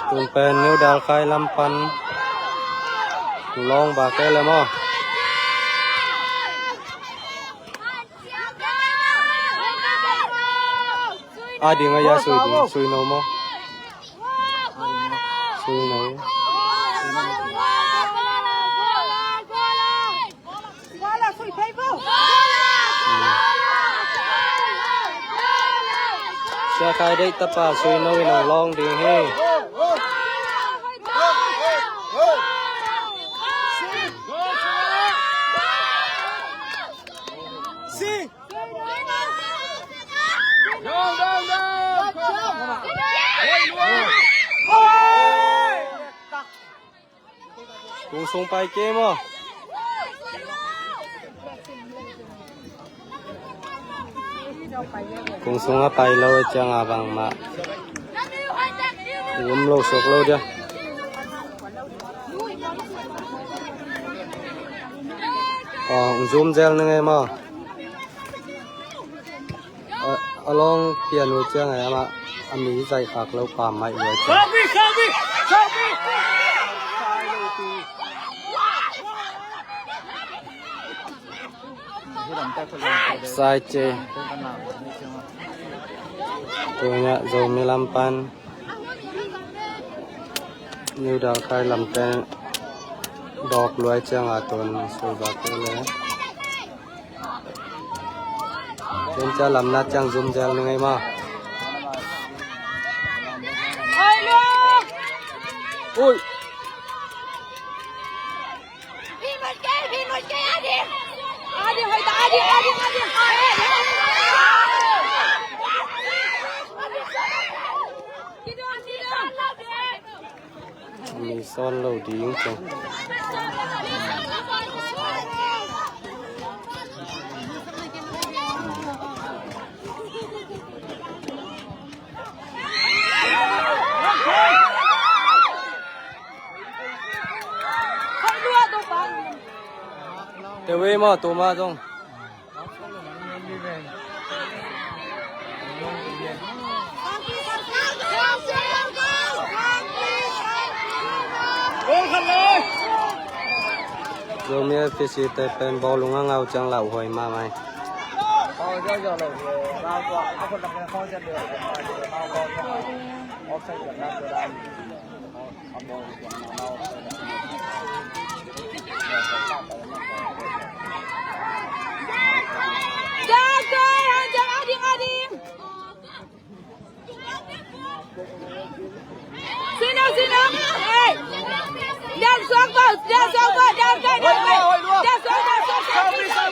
Tung pen New Dalkhai lam pan lawng ba ke le maw. A ding a ya sui ding, sui no maw. Sui no. Sia Khai Deih tapa sui no in hong lawng ding hi. Kung sung pai kei maw. Kung sung a pai lo ciang a bangmah um lo suak lo dia. Aw, um zum zel ning ei maw. A, a lawng pian uh ciang a, amah a mi zaih khak lo pa maih uh a ciang. Sai ce. Tunia Zomi lam pan New Dalkhai lamte dawk luai ciang a tun sulbak uh le. Tun cia lam na ciang zum zel ni ngei maw. Ui. Mi sawn lo ding ciang. Te wei maw, tuma zong. Zomi F C te pen bawlung a ngau ciang lauhuai mahmah hi. Sino, sino? Hey! Down, strong ball! Down, strong ball! Down, down, down, down! Down, strong ball! Strong ball!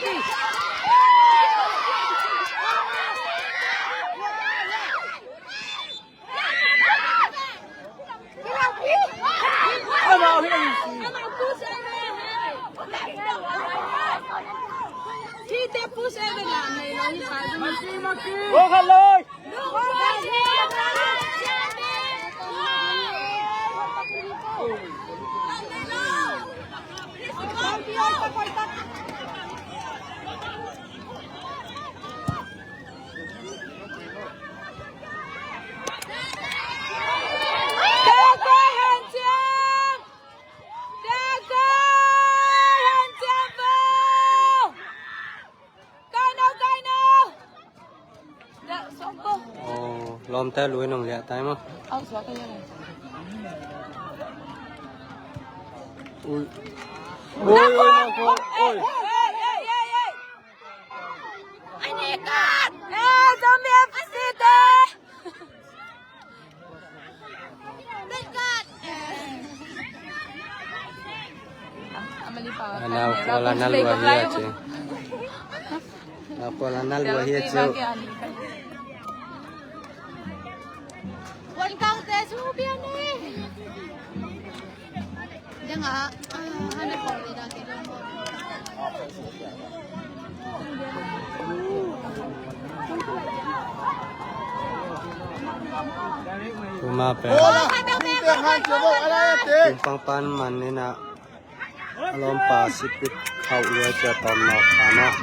Strong ball! Aw, lawmte lui nong liah tai maw. Ui. Ui, ui, ui, ui. A nau Kuala na lua hi a ci. Kuala na lua hi a ci. Tuma pen. Tung pang pan man ni na. A lawmpa sipit khauh luai cia tawm nawk kha maw.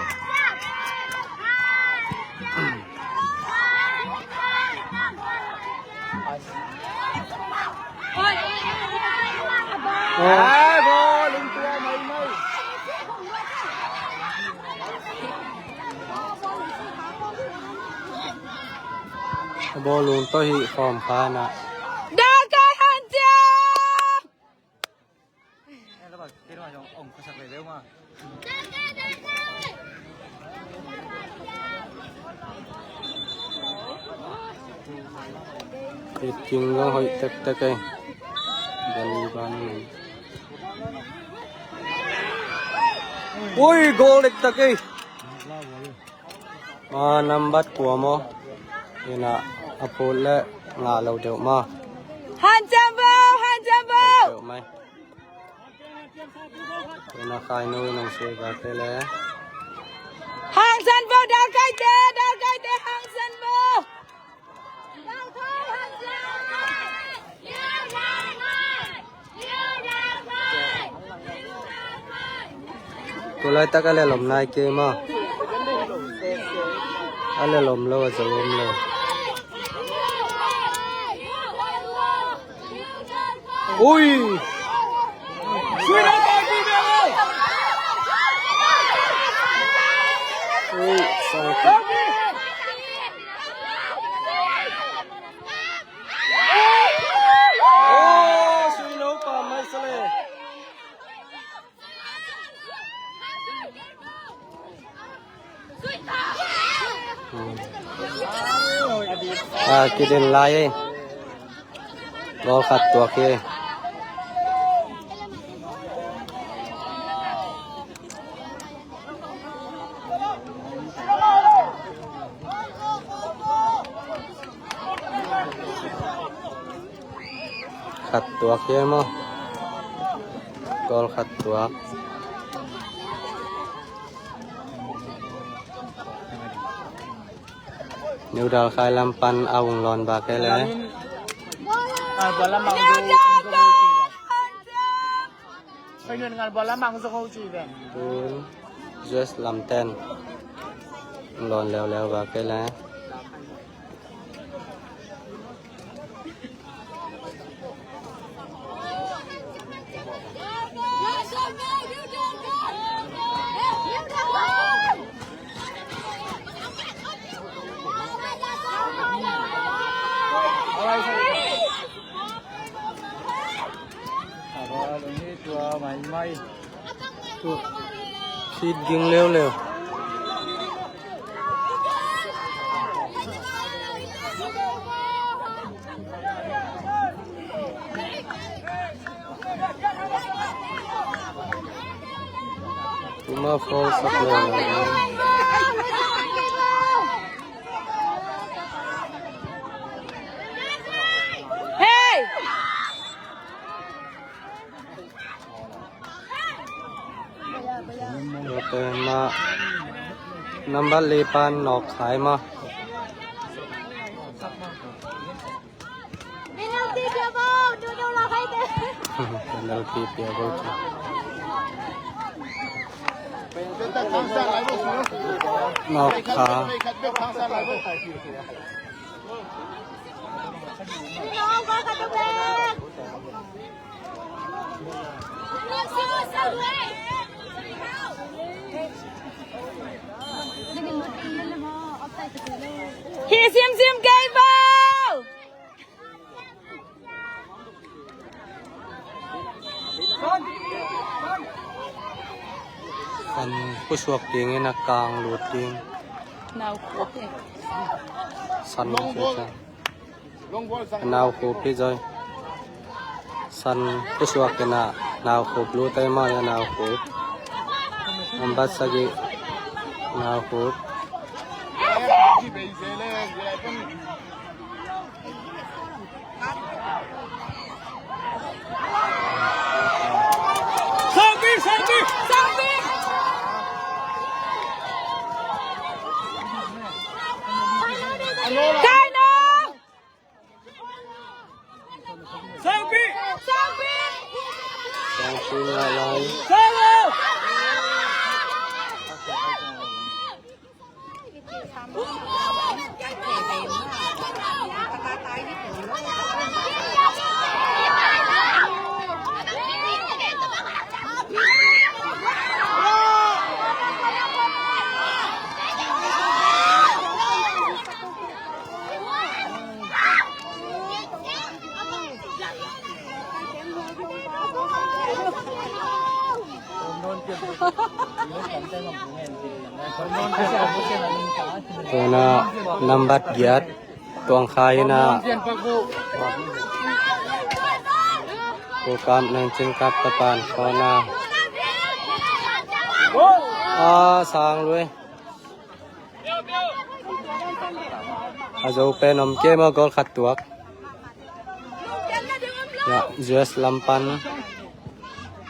A bawlung tawh hih khawm kha na. Dal kai han cia! Kicing zong hoih tektek ei. Bali ban. Ui, goal dektek ei. Ma nambat kua maw? Ina a phut le ngah lo deuh maw? Hanciam vo, hanciam vo. Deuh mai. Ina khai nu in ong sui ba te le. Hangsan vo, dal kai te, dal kai te, hangsan vo. Tulaitak a lelom nai kei maw? A lelom lo a zo om lo. Ui! Ui, sorry. A kidin lai ei. Goal khat tuak hi. Khat tuak hi maw? Goal khat tuak. New Dalkhai lam pan a ung lawn bak hi le. Tun J S lam ten lawn leuleu bak hi le. Fit ging leuleu. Tuma foul sak leuleu. Hey! Tua pen ma nambat li pan nawk khai ma. Penalty pia bol. Nawk kha. Hi simsim kei vo. San pusuak ding in a kang lut ding. Nau khup hi. San pusuak. Nau khup hi zoi. San pusuak in a nau khup lut ai mai a nau khup. Nambat sagih, Naukhuk. Sangpi ngah lai. Tuna nambat giat Tuang Khai ina Pu Kap Nang Cin Kap Tapan kona. A sang lui. A zo pen om kei maw, gol khat tuak. Ya, J S lam pan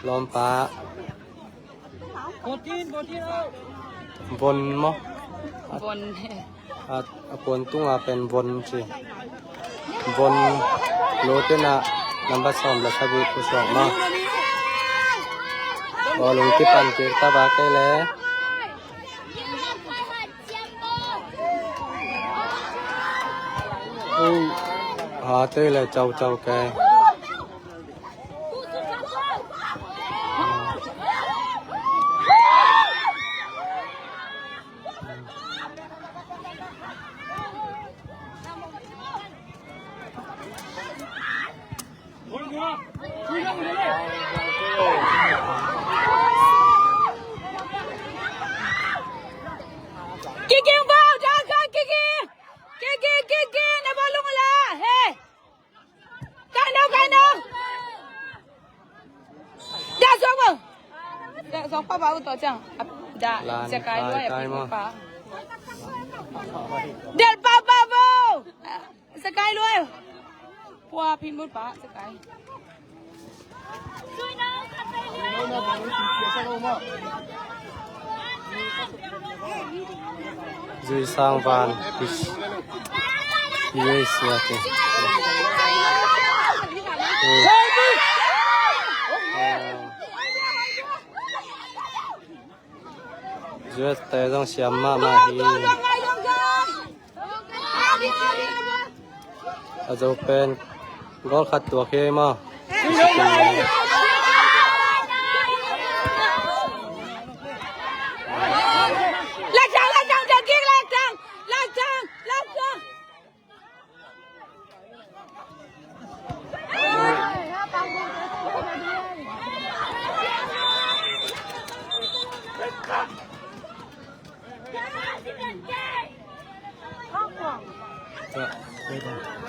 lawmpa. Von maw? Von. A, a puan tunga pen Von ci. Von lo tena nambat sawm le sagih pusuak maw. Bawlung kipan kik ta ba kei le. Ui, ha tei le cau cau kei. Kiki, bau, jangan kiki. Kiki, kiki, na bawlung la. Hey. Kai nau, kai nau. Dah zuak bau. Dah zuak pa bau to ciang. Dah. Lan, Sekai kai, luai kai pin ma. Pa. Del pa pa bau. Sekai luai. Pua pin mut pa Sekai. Zui Sang Van. Yes, yes, yes. Zuet te zong siam mahmah hi. A zo pen gol khat tuak hi maw. Laktang, laktang, laktang, laktang, laktang.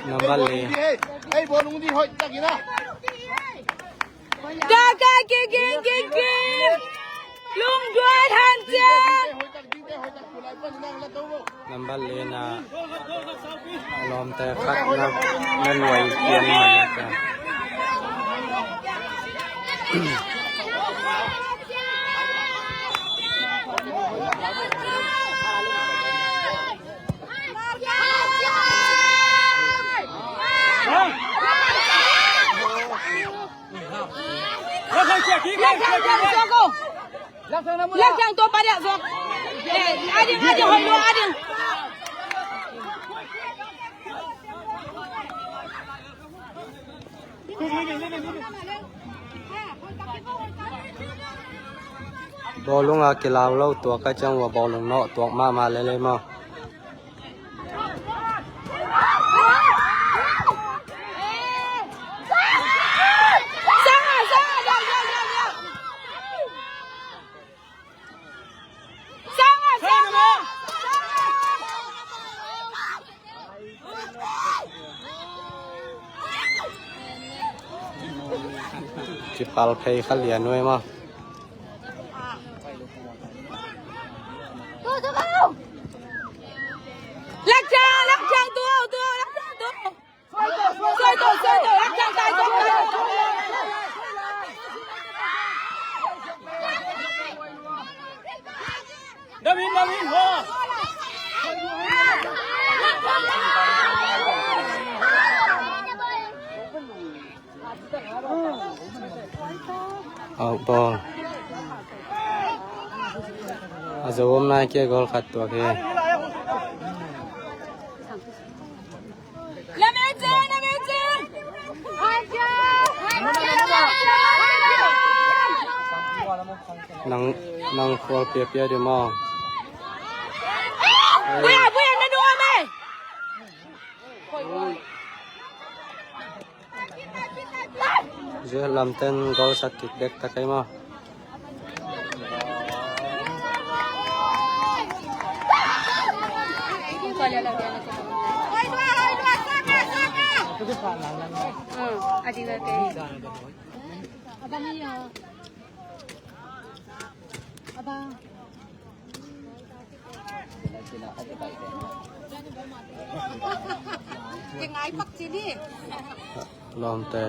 Nambat le. Ei, bawlung di hoih takin a. Kaka, kiki, kiki. Lungduai hanciam. Nambat lena a lawmte khat na, na nuai pian man ka. Laktang tua padiah zuak. Eh, ading, ading, hoih lua, ading. Bawlung a kilau lo tuak ka ciang ua bawlung nawh tuak mahmah lele maw. Kipal phei kha lian nuai maw. Laksiang, Laksiang, tu, tu, Laksiang, tu. Soi to, soi to, Laksiang, tai to, tai to. Dam in, dam in, ho. Out ball. A zo om nai kei, goal khat tuak hi. Nang, nang khual piapia di maw? Buya, buya, na nuam e. Zia lamten goal sak kik dek ta kei maw? Lawmte.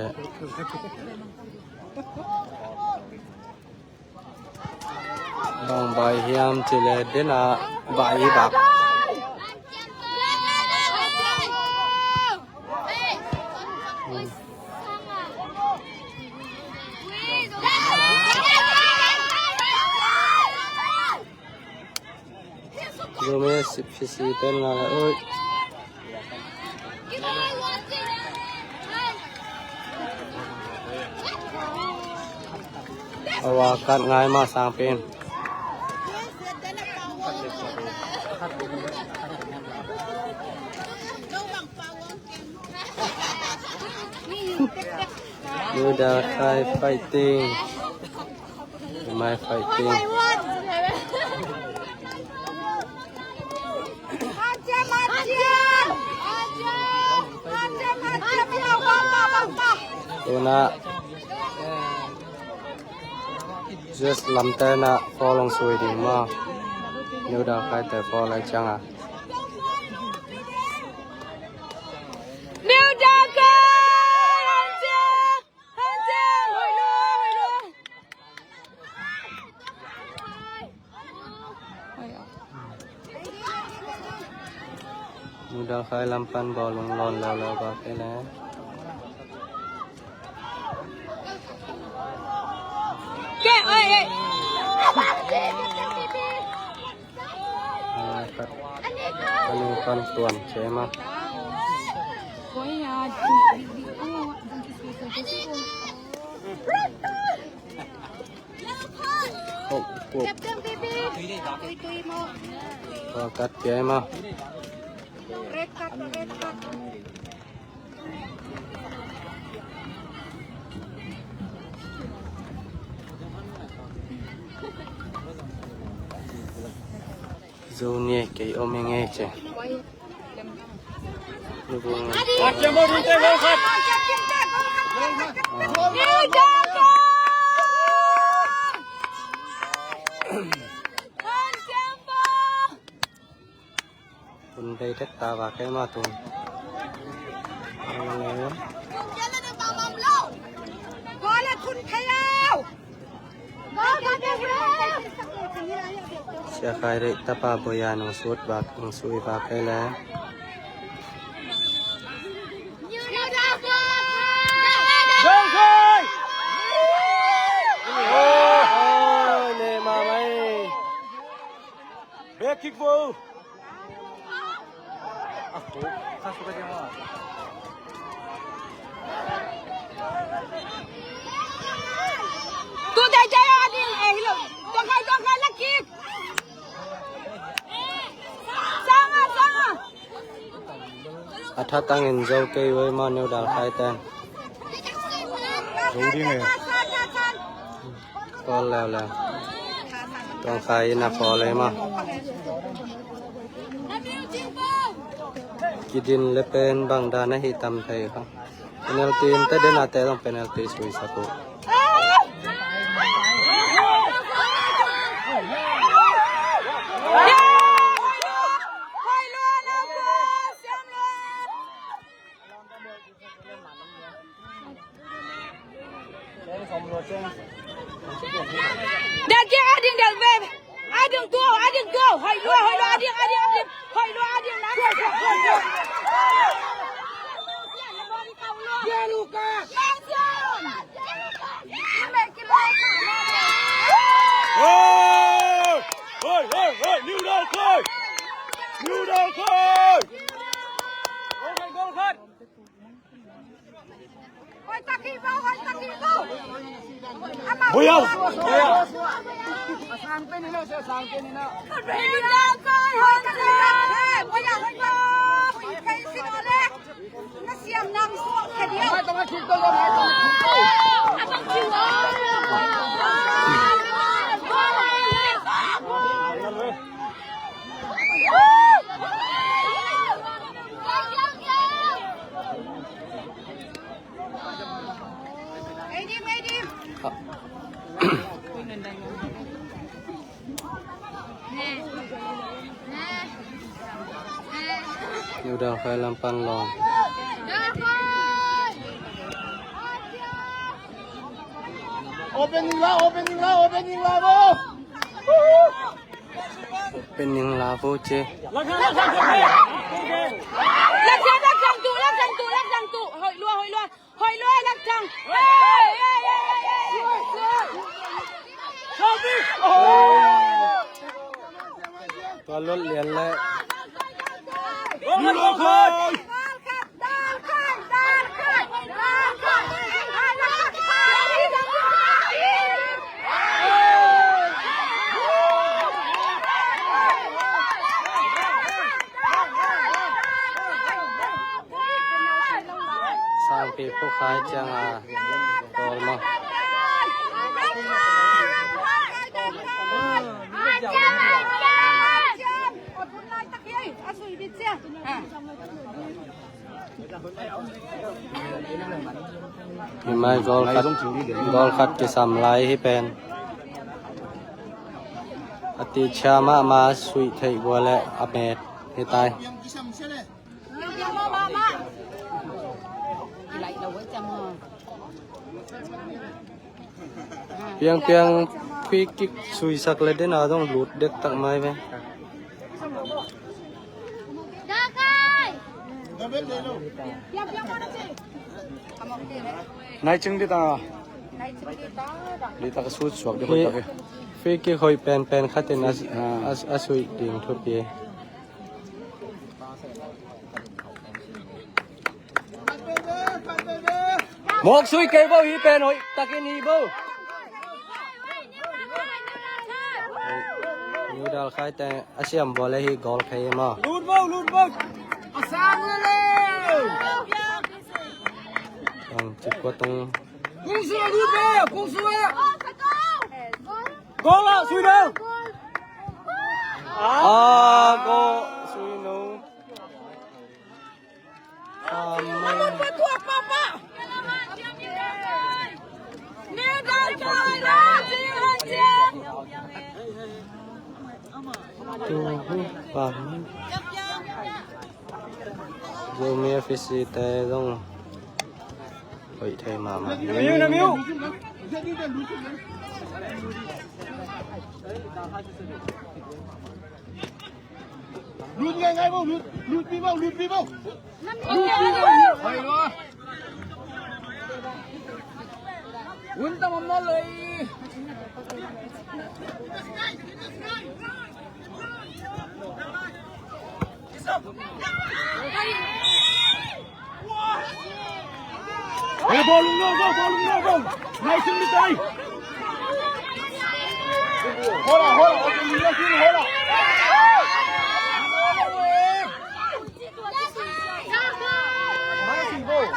Bang bai hiam cih leh den a bai hi bak. Zome sip fisi ten nga la oi. Awa kat ngai ma sangpin. New Dalkhai fighting. Mai fighting. Tuna. Just lamte na four long sui ding ma. New Dalkhai te four lai ciang a. New Dalkhai! Hanjia! Hanjia! Hoi lo, hoi lo. Hoi lo. New Dalkhai lam pan bawlung lawn leuleu bak hi le. Ke, oi, oi. Anu kan tuan cema. Hop, hop. Wakat cema. Zo ni kei om ing e ce. Hun bei tek ta va kei ma tun. Sia Khai Rei tapa Boya nung sut bak, nung sui bak kei le. Oi, ne ma mai. Back kick vo. Tu dai dai a ding e hi lo. Tuang khai, tuang khai la kick. Sanga, sanga. A thatangin zo kei uh ei maw New Dalkhai ten. Zo ding e. Pawl leuleu. Tuang khai in a pawl ei maw. Kidin le pen bang dan ahi tam thei kha. Penalty in te den a te zong penalty sui sak uh. New Dalkhoi! Goal khat, goal khat! Hoih tak hi bo, hoih tak hi bo. Amah. Boya. Boya. Hoih tak hi bo. Na siam nang suak ka dia. Ei dim, ei dim. New Dalkhoi lam pan lawm. Opening la, opening la, opening la bo. Opening la bo ce. Lak thang, lak thang, lak thang tu, lak thang tu, lak thang tu. Hoih lua, hoih lua. Hoih lua, lak thang. Tua lot lian le. Sangpi pukha ciang a goal maw. Hi mai goal khat, goal khat kisam lai hi pen. A tichia mahmah suih theih gua le a met hi tai. Piangpiang free kick suisak le den a dong lut det tak mai ve. Nai ching dit a. Dit a ka sut suak di hoih tak e. Free kick hoih penpen khatin a, a, a suih ding thupi. Mawk sui kei bo hi pen hoih takin hi bo. New Dalkhoi te a siam ball hi goal khai maw. Lut bo, lut bo. A sang le le. Ang chip ko tung. Kung su lut bo, kung su. Goal a sui deuh. Ah, goal sui no. Zomi F C te zong hoih thei mahmah. Lut ngai ngai bo, lut, lut pi bo, lut pi bo. Lut pi bo. Hoih lo. Un tam om na lei. Hey, ball, no, go, ball, no, go. Nice in the tie. Hold on, hold on. Okay, you just need to hold on. Nice in goal.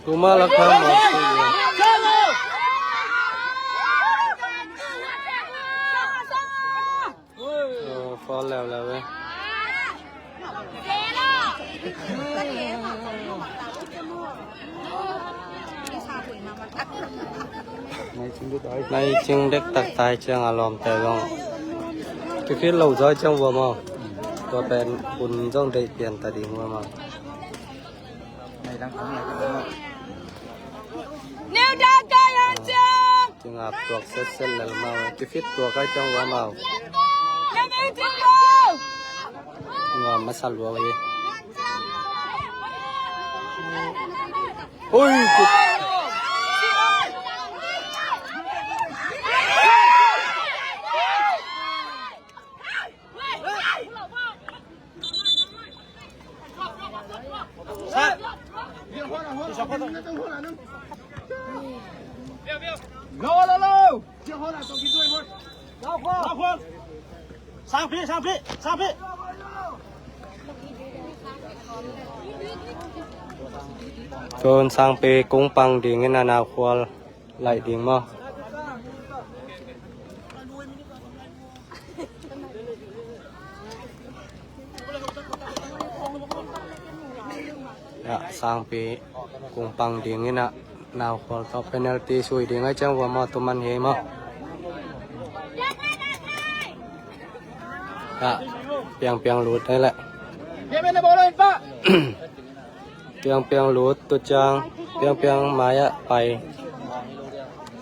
Tuma lakha mawk si. Oh, foul leuleu e. Nai cing dek tak tai ciang a lawmte zong kifit lo zaw ciang vua maw. Tua pen hun zong deih pian ta ding vua maw. New Dalkhoi a ciang. Cing a tuak setset lel maw. Kifit tuak ai ciang vua maw. Ngawm masa lua hi. Oi, Tun sangpi kung pang ding in a, naukhual laih ding maw? Ya, sangpi kung pang ding in a, naukhual tawh penalty sui ding a, ciang vua maw, tu man hi maw? Ya, piangpiang lut ai leh. Piangpiang lut, tu ciang piangpiang mai-ah pai.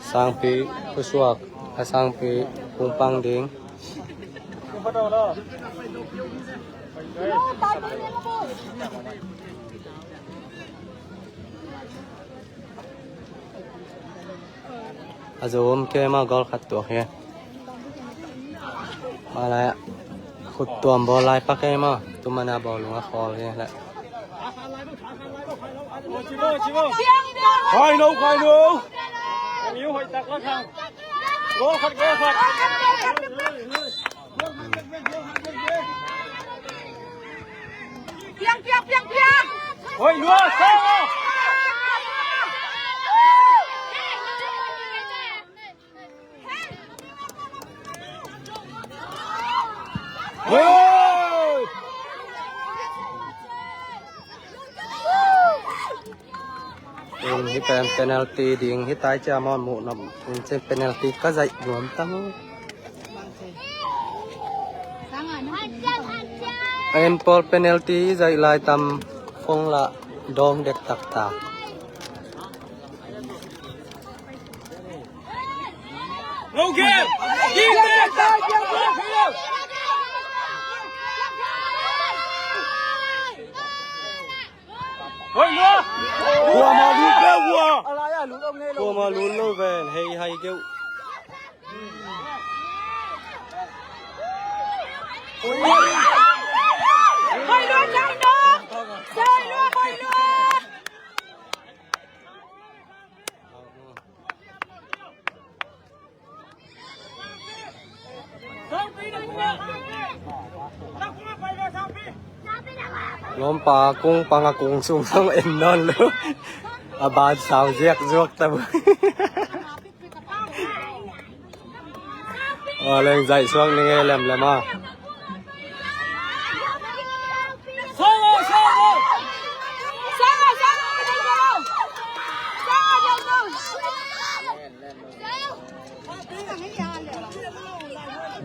Sangpi khuasuak, a sangpi kung pang ding. A zo om kei maw, goal khat tuak hi. Malai ah khut tuam bawl lai pak kei maw, tu man a bawlung a khawl hi leh. Khai no, khai no. Goal khat, goal khat. Piang, piang, piang, piang. Oi, lua, sa. Oi. Tun hih pen penalty ding hi tai cia maw, muh nop in cin penalty ka zaih nuam tang. En pawl penalty zaih lai tam, phong lah dawng dektak ta. Kuama lut lo ve, hei hai keuh. Lawmpa kung pang a kung sung song en nawn lo. A ban sau ziak zuak ta bu. Aw, leng zaih suak ning e, lemlem a.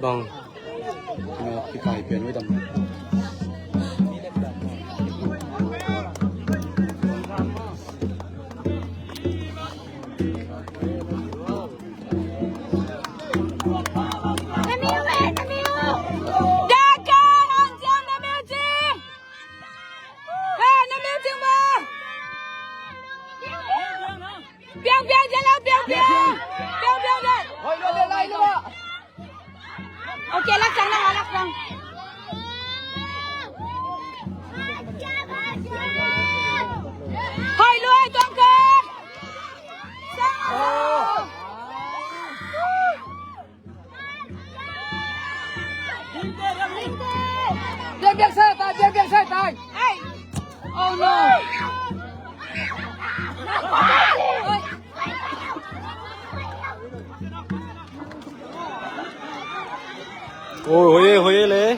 Bang. Nga kipai pen oi dam. Piang, piang, piang, piang, piang. Piang, piang, piang. Ok, lak cang na, lak cang. Hai, lui, tuang ke. Biang, biang sai tai, biang, biang sai tai. Ai. Oh no. Ôi, ôi, ôi, lê.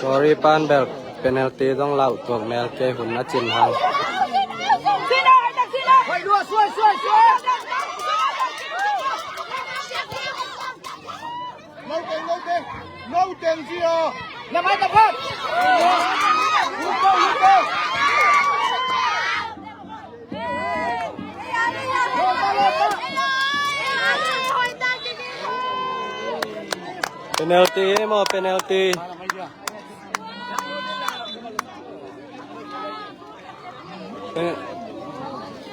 Sorry, pan bel penalty dong lau tuak mel kei, hun na cin hang. Suai, suai, suai, suai. Penalty, eh, maw, penalty. Pe-,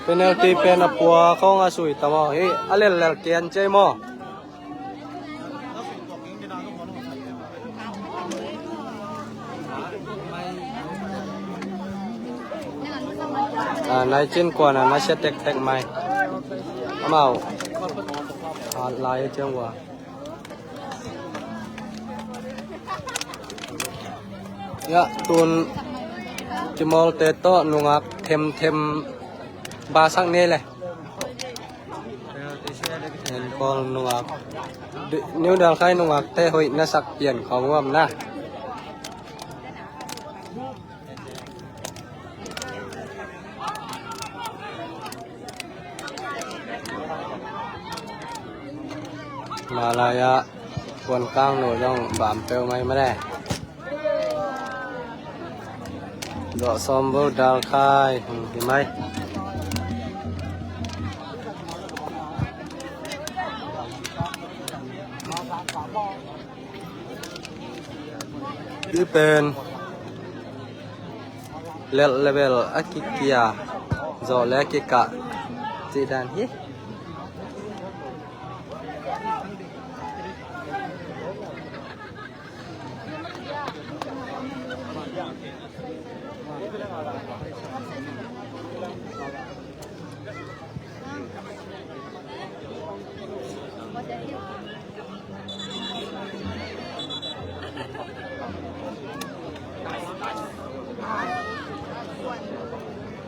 penalty pen a pua khong a sui ta maw. Hi, a lel lel kian cei maw. A, nai cin kuan a na sia tek tek mai. Amau. A lai ciang ua. Ya, tun kimawlte tawh nungak themthem basak ni le. En Paul nungak. Di-, New Dalkhai nungakte hoih na sak pian khawng uam na. Malaya, Puan Kang no zong bam peuh mai mah le. Zawh sawm vo Dalkhai, hmm, hi mai. Hi pen lel level a kikia, zawh le a kikah cih dan hi.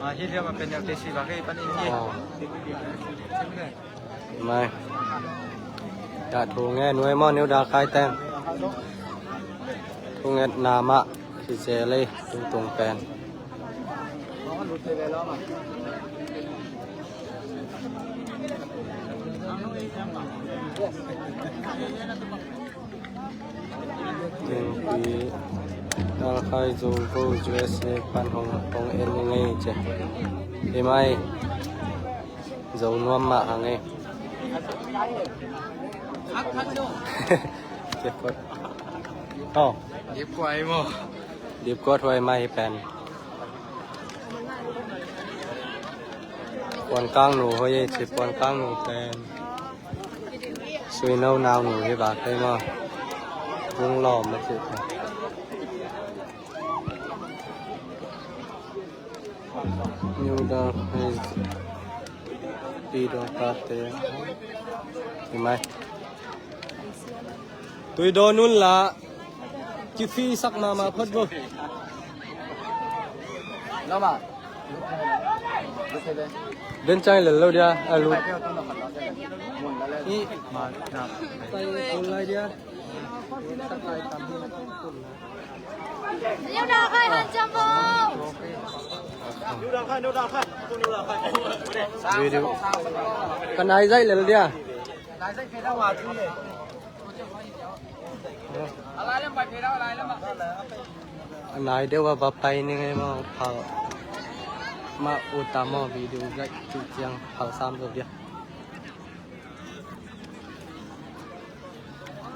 Ah, hi liam a penalty si bak hi pan in hi. Oh. Mai. Dah thu nge nuai maw New Dalkhai teng. Thu nge na mah si se lei tung tung pen. Tengpi Dalkhai Zo Go U S A pan hong hong en ngei ce. Hi mai. Zo nuam mah hang e. Dipkot. Oh. Dipkot huai maw. Dipkot huai mai hi pen. Puan Kang nu huai e ci Puan Kang nu pen. Sui no nau nu hi bak kei maw. Vung lawm a ci pen. New Dalkhai Pi Dawngkate. Hi mai. Tui dawn un la. Kifi sak mahmah phot vo. Lama. Den chang lel lo dia. A lut. I. Pai tul lai dia. Video. Ka nai zaih lel dia. A nai deuh a va pai ning ei maw, phal mah ut a maw, video zaih cih ciang phal sam zo dia.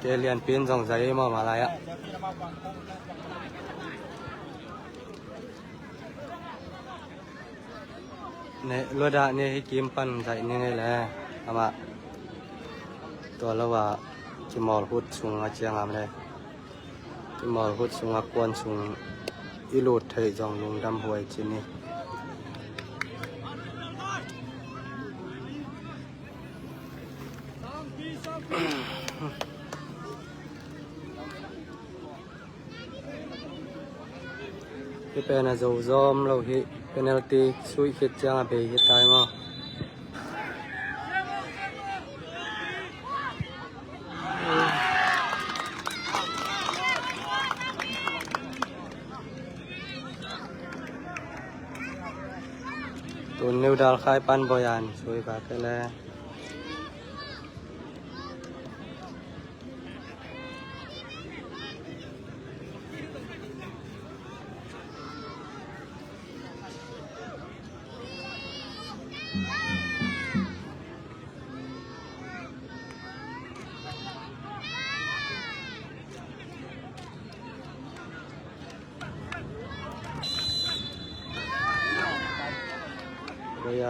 Ke lianpi in zong zai ei maw, mah lai ah. Ne, luadah ne hi kim pan zaih ning ei le, amah. Tua lo ah, kimawl hut sung a ciang am le. Kimawl hut sung a kuan sung i lut theih zong lungdam huai ci ni. Hi pen a zo zawm lo hi, penalty suih khit ciang a bei hi tai maw? Tun New Dalkhai pan Boyan sui ka kele.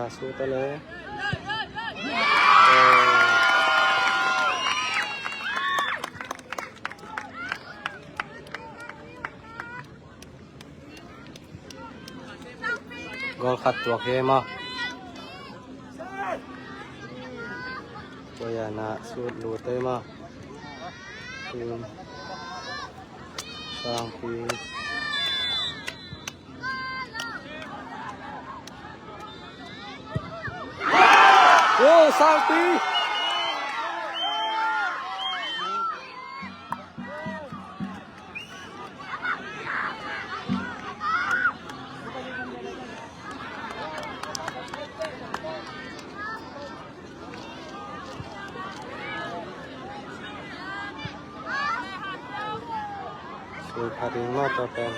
Sut a le. Gol khat tuak hi maw. Koiana sut lut ei maw. Sangpi. Sangpi. Sui pha ding maw tua pen.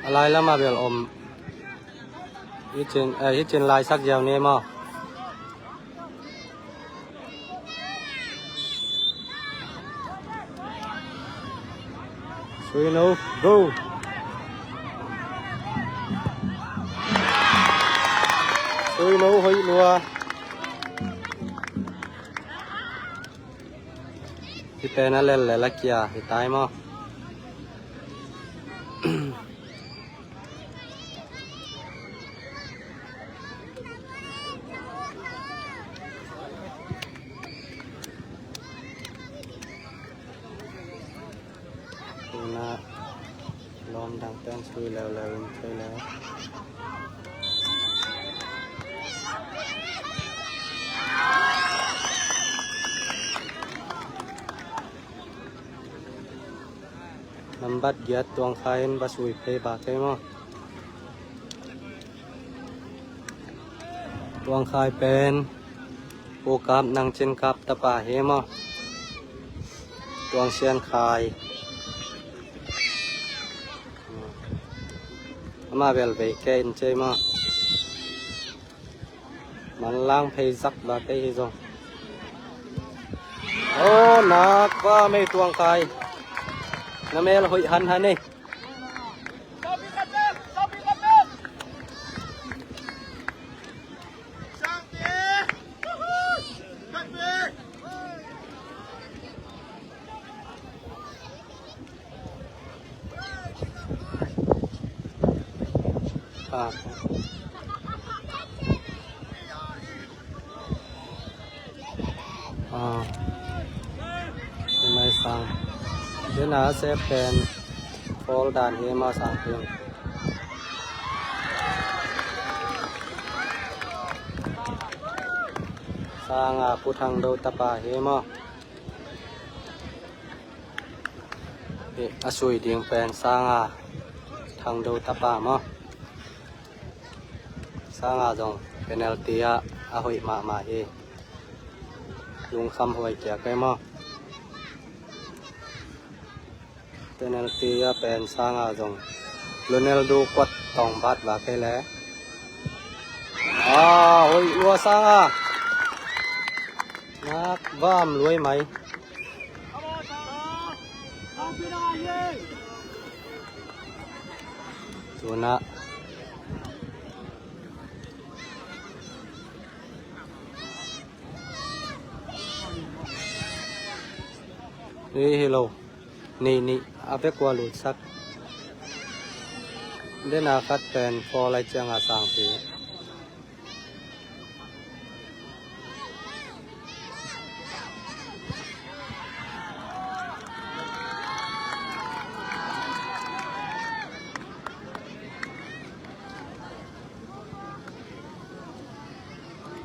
A lai lamah bel om. Hicin, eh, hicin laisak ziau ni maw. Suino, go. Suino hoih lua. Hi pen a lel lel a kia hi tai maw. Tuna lawm dang pen sui leuleu in thei leu. Nambat giat Tuang Khai in va sui phei ba kei maw. Tuang Khai pen Pu Kap Nang Cin Kap tapa hi maw. Tuang Sian Khai. Ama bel vei kei in cei maw. Manlang phei zak ba kei hi zong. Aw, nak va mei Tuang Khai. Na mel hoih han han ei. Ah. Ah. Mai sang. Dena se pen. Pawl dan hi maw sang pen. Sanga Pu Thang Do tapa hi maw. Hi, a sui ding pen Sanga Thang Do tapa maw. Sanga zong penalty ah a hoih mahmah hi. Lungkham huai kia kei maw. Penalty ah pen Sanga zong Ronaldo kuat tawng bat ba kei le. Ah, hoih lua Sanga. Nak vam luai mai. Tuna. Hei, hello. Nih, nih, a vek ua lutsak. Dena khat pen pawl lai cianga sangpi.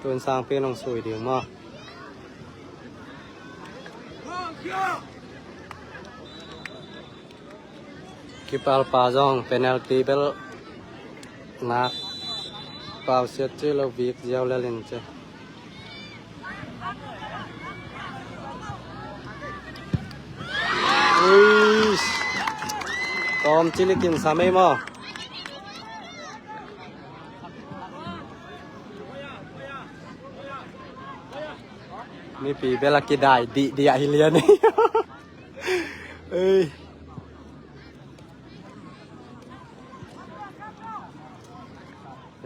Tun sangpi nong sui ding maw. Kipalpa zong penalty bel nak pau siat ci lo vik ziau lel in ci. Uish. Tawm cilik in sa mei maw? Mipi bel a kidai dih dih a hi lian. Ei.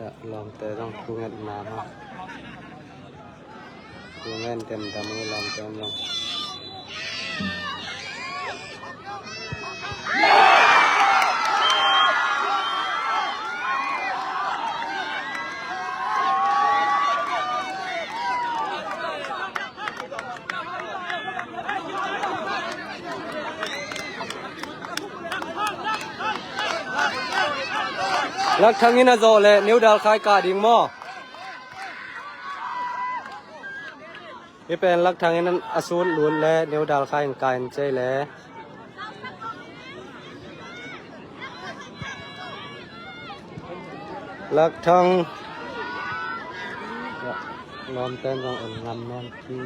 Ya, lawmte zong thu ngetna maw? Thu ngen den dam ngi lawmte zong. Lakthang in a zawh leh New Dalkhai kah ding maw? Hih pen Lakthang in a sut lut leh New Dalkhai in kah in cei leh. Lakthang. Lawmten zong en ngam nawn ki.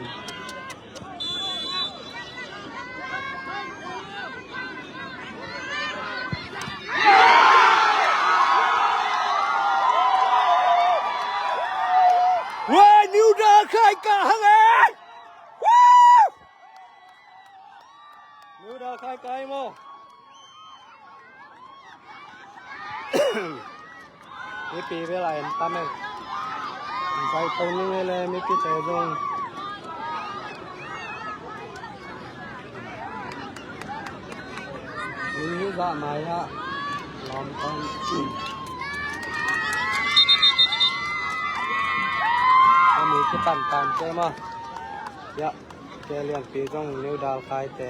Wah, New Dalkhai kah hang ei! Woo! New Dalkhai kah ei maw? Mipi bel a en tam ei. Invite to ning ei leh mipite zong. Ui, zah mai ha. Lawm tong. A mi kipan pan te maw. Ya. Ke lianpi zong New Dalkhai te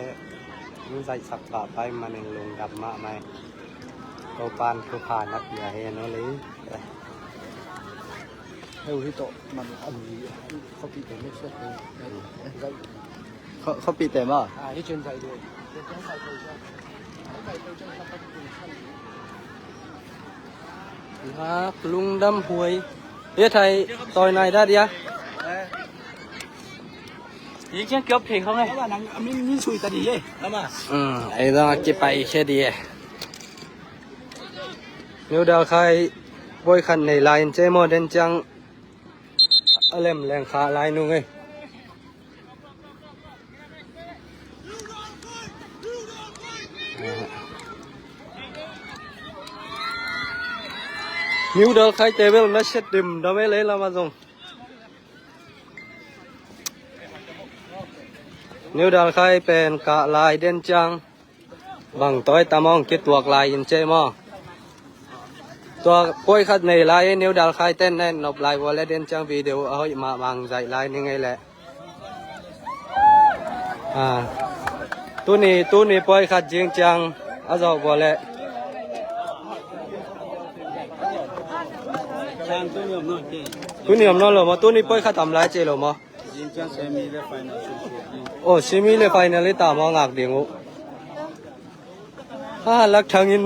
in zaihsak pahpah manin lungdam mahmah hi. Topan thupha na pia hen aw lei. Heu hi tawh man a mi khuapihte mek suak hi. Khuapihte maw? Lak lungdam huai. Ye thai toi nai da dia. Yi ciang kiop thei khong e. Min, min sui ta di e. Ama. Ei zong a kipai khe di e. New Dalkhai boy khat nei lai in cei maw den ciang a lem leng kha lai nung e. New Dalkhai te bel na set dim dam e lei lama zong. New Dalkhai pen kah lai den ciang bang toi tam hong kituak lai in cei maw? Tua poi khat nei lai New Dalkhai ten nen nop lai vua le den ciang video a hoih mah mang zaih lai ni ngei leh. Tuni, tuni poi khat zing ciang a zawh vua leh. Tuni om nawn lo maw? Tuni poi khat om lai ci lo maw? Oh, semi le final i ta maw ngak ding uh. Ha, Lakthang in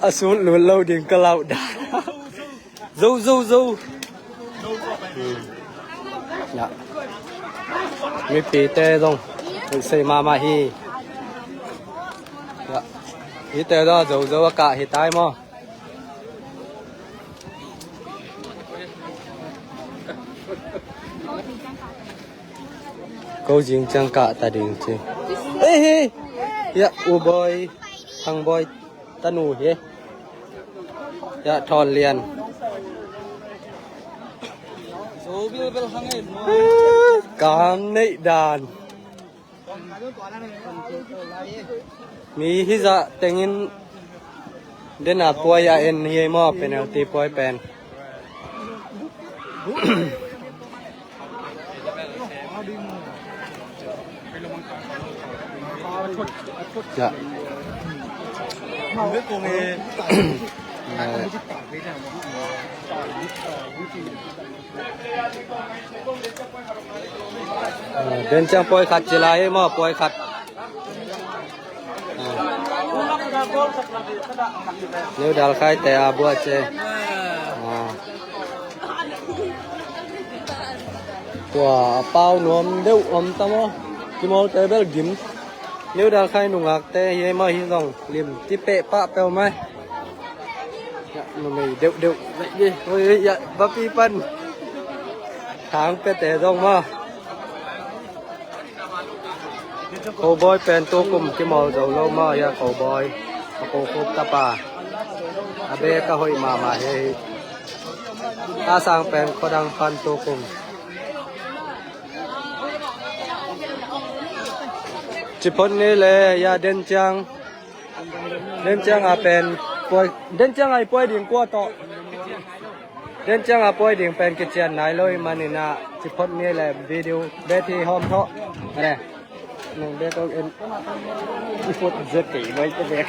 a sut lut lo ding ka lauh dan. Zo, zo, zo. Mipite zong sei mahmah hi. Hite zong a zo zo a kah hi tai maw? Ko zing ciang kah ta ding ci. Ei hi. Ya, U Bawi, Thang Bawi tanu hi. Ya, Thawn Lian. Kam neih dan. Mi hizah tengin dena puai a en hi ei maw, penalty puai pen. Den ciang puai khat ci lai ei maw, puai khat. New Dalkhai te a buah ce. Ah. Tua pau nuam deuh om tam aw. Kimawl te bel gim. New Dalkhai nungak te hi ei maw hi zong lim ti peh pah peuh mai. Ya, numei deuh deuh. Oi, oi, ya, bapi pan. Thang pete zong maw. Cowboy pen tukum kimawl zo lo maw, ya, Cowboy. A ko khup tapa. A be ka hoih mahmah hi. A sang pen khuadang pan tukum. Ciphot ni le, ya, den ciang. Den ciang a pen puai, den ciang a i puai ding kua tawh. Den ciang a puai ding pen kician nai lo i manin a ciphot ni le video beti hawm thawh. Ane. Nang be tawh en i phot zet kei mai te bek.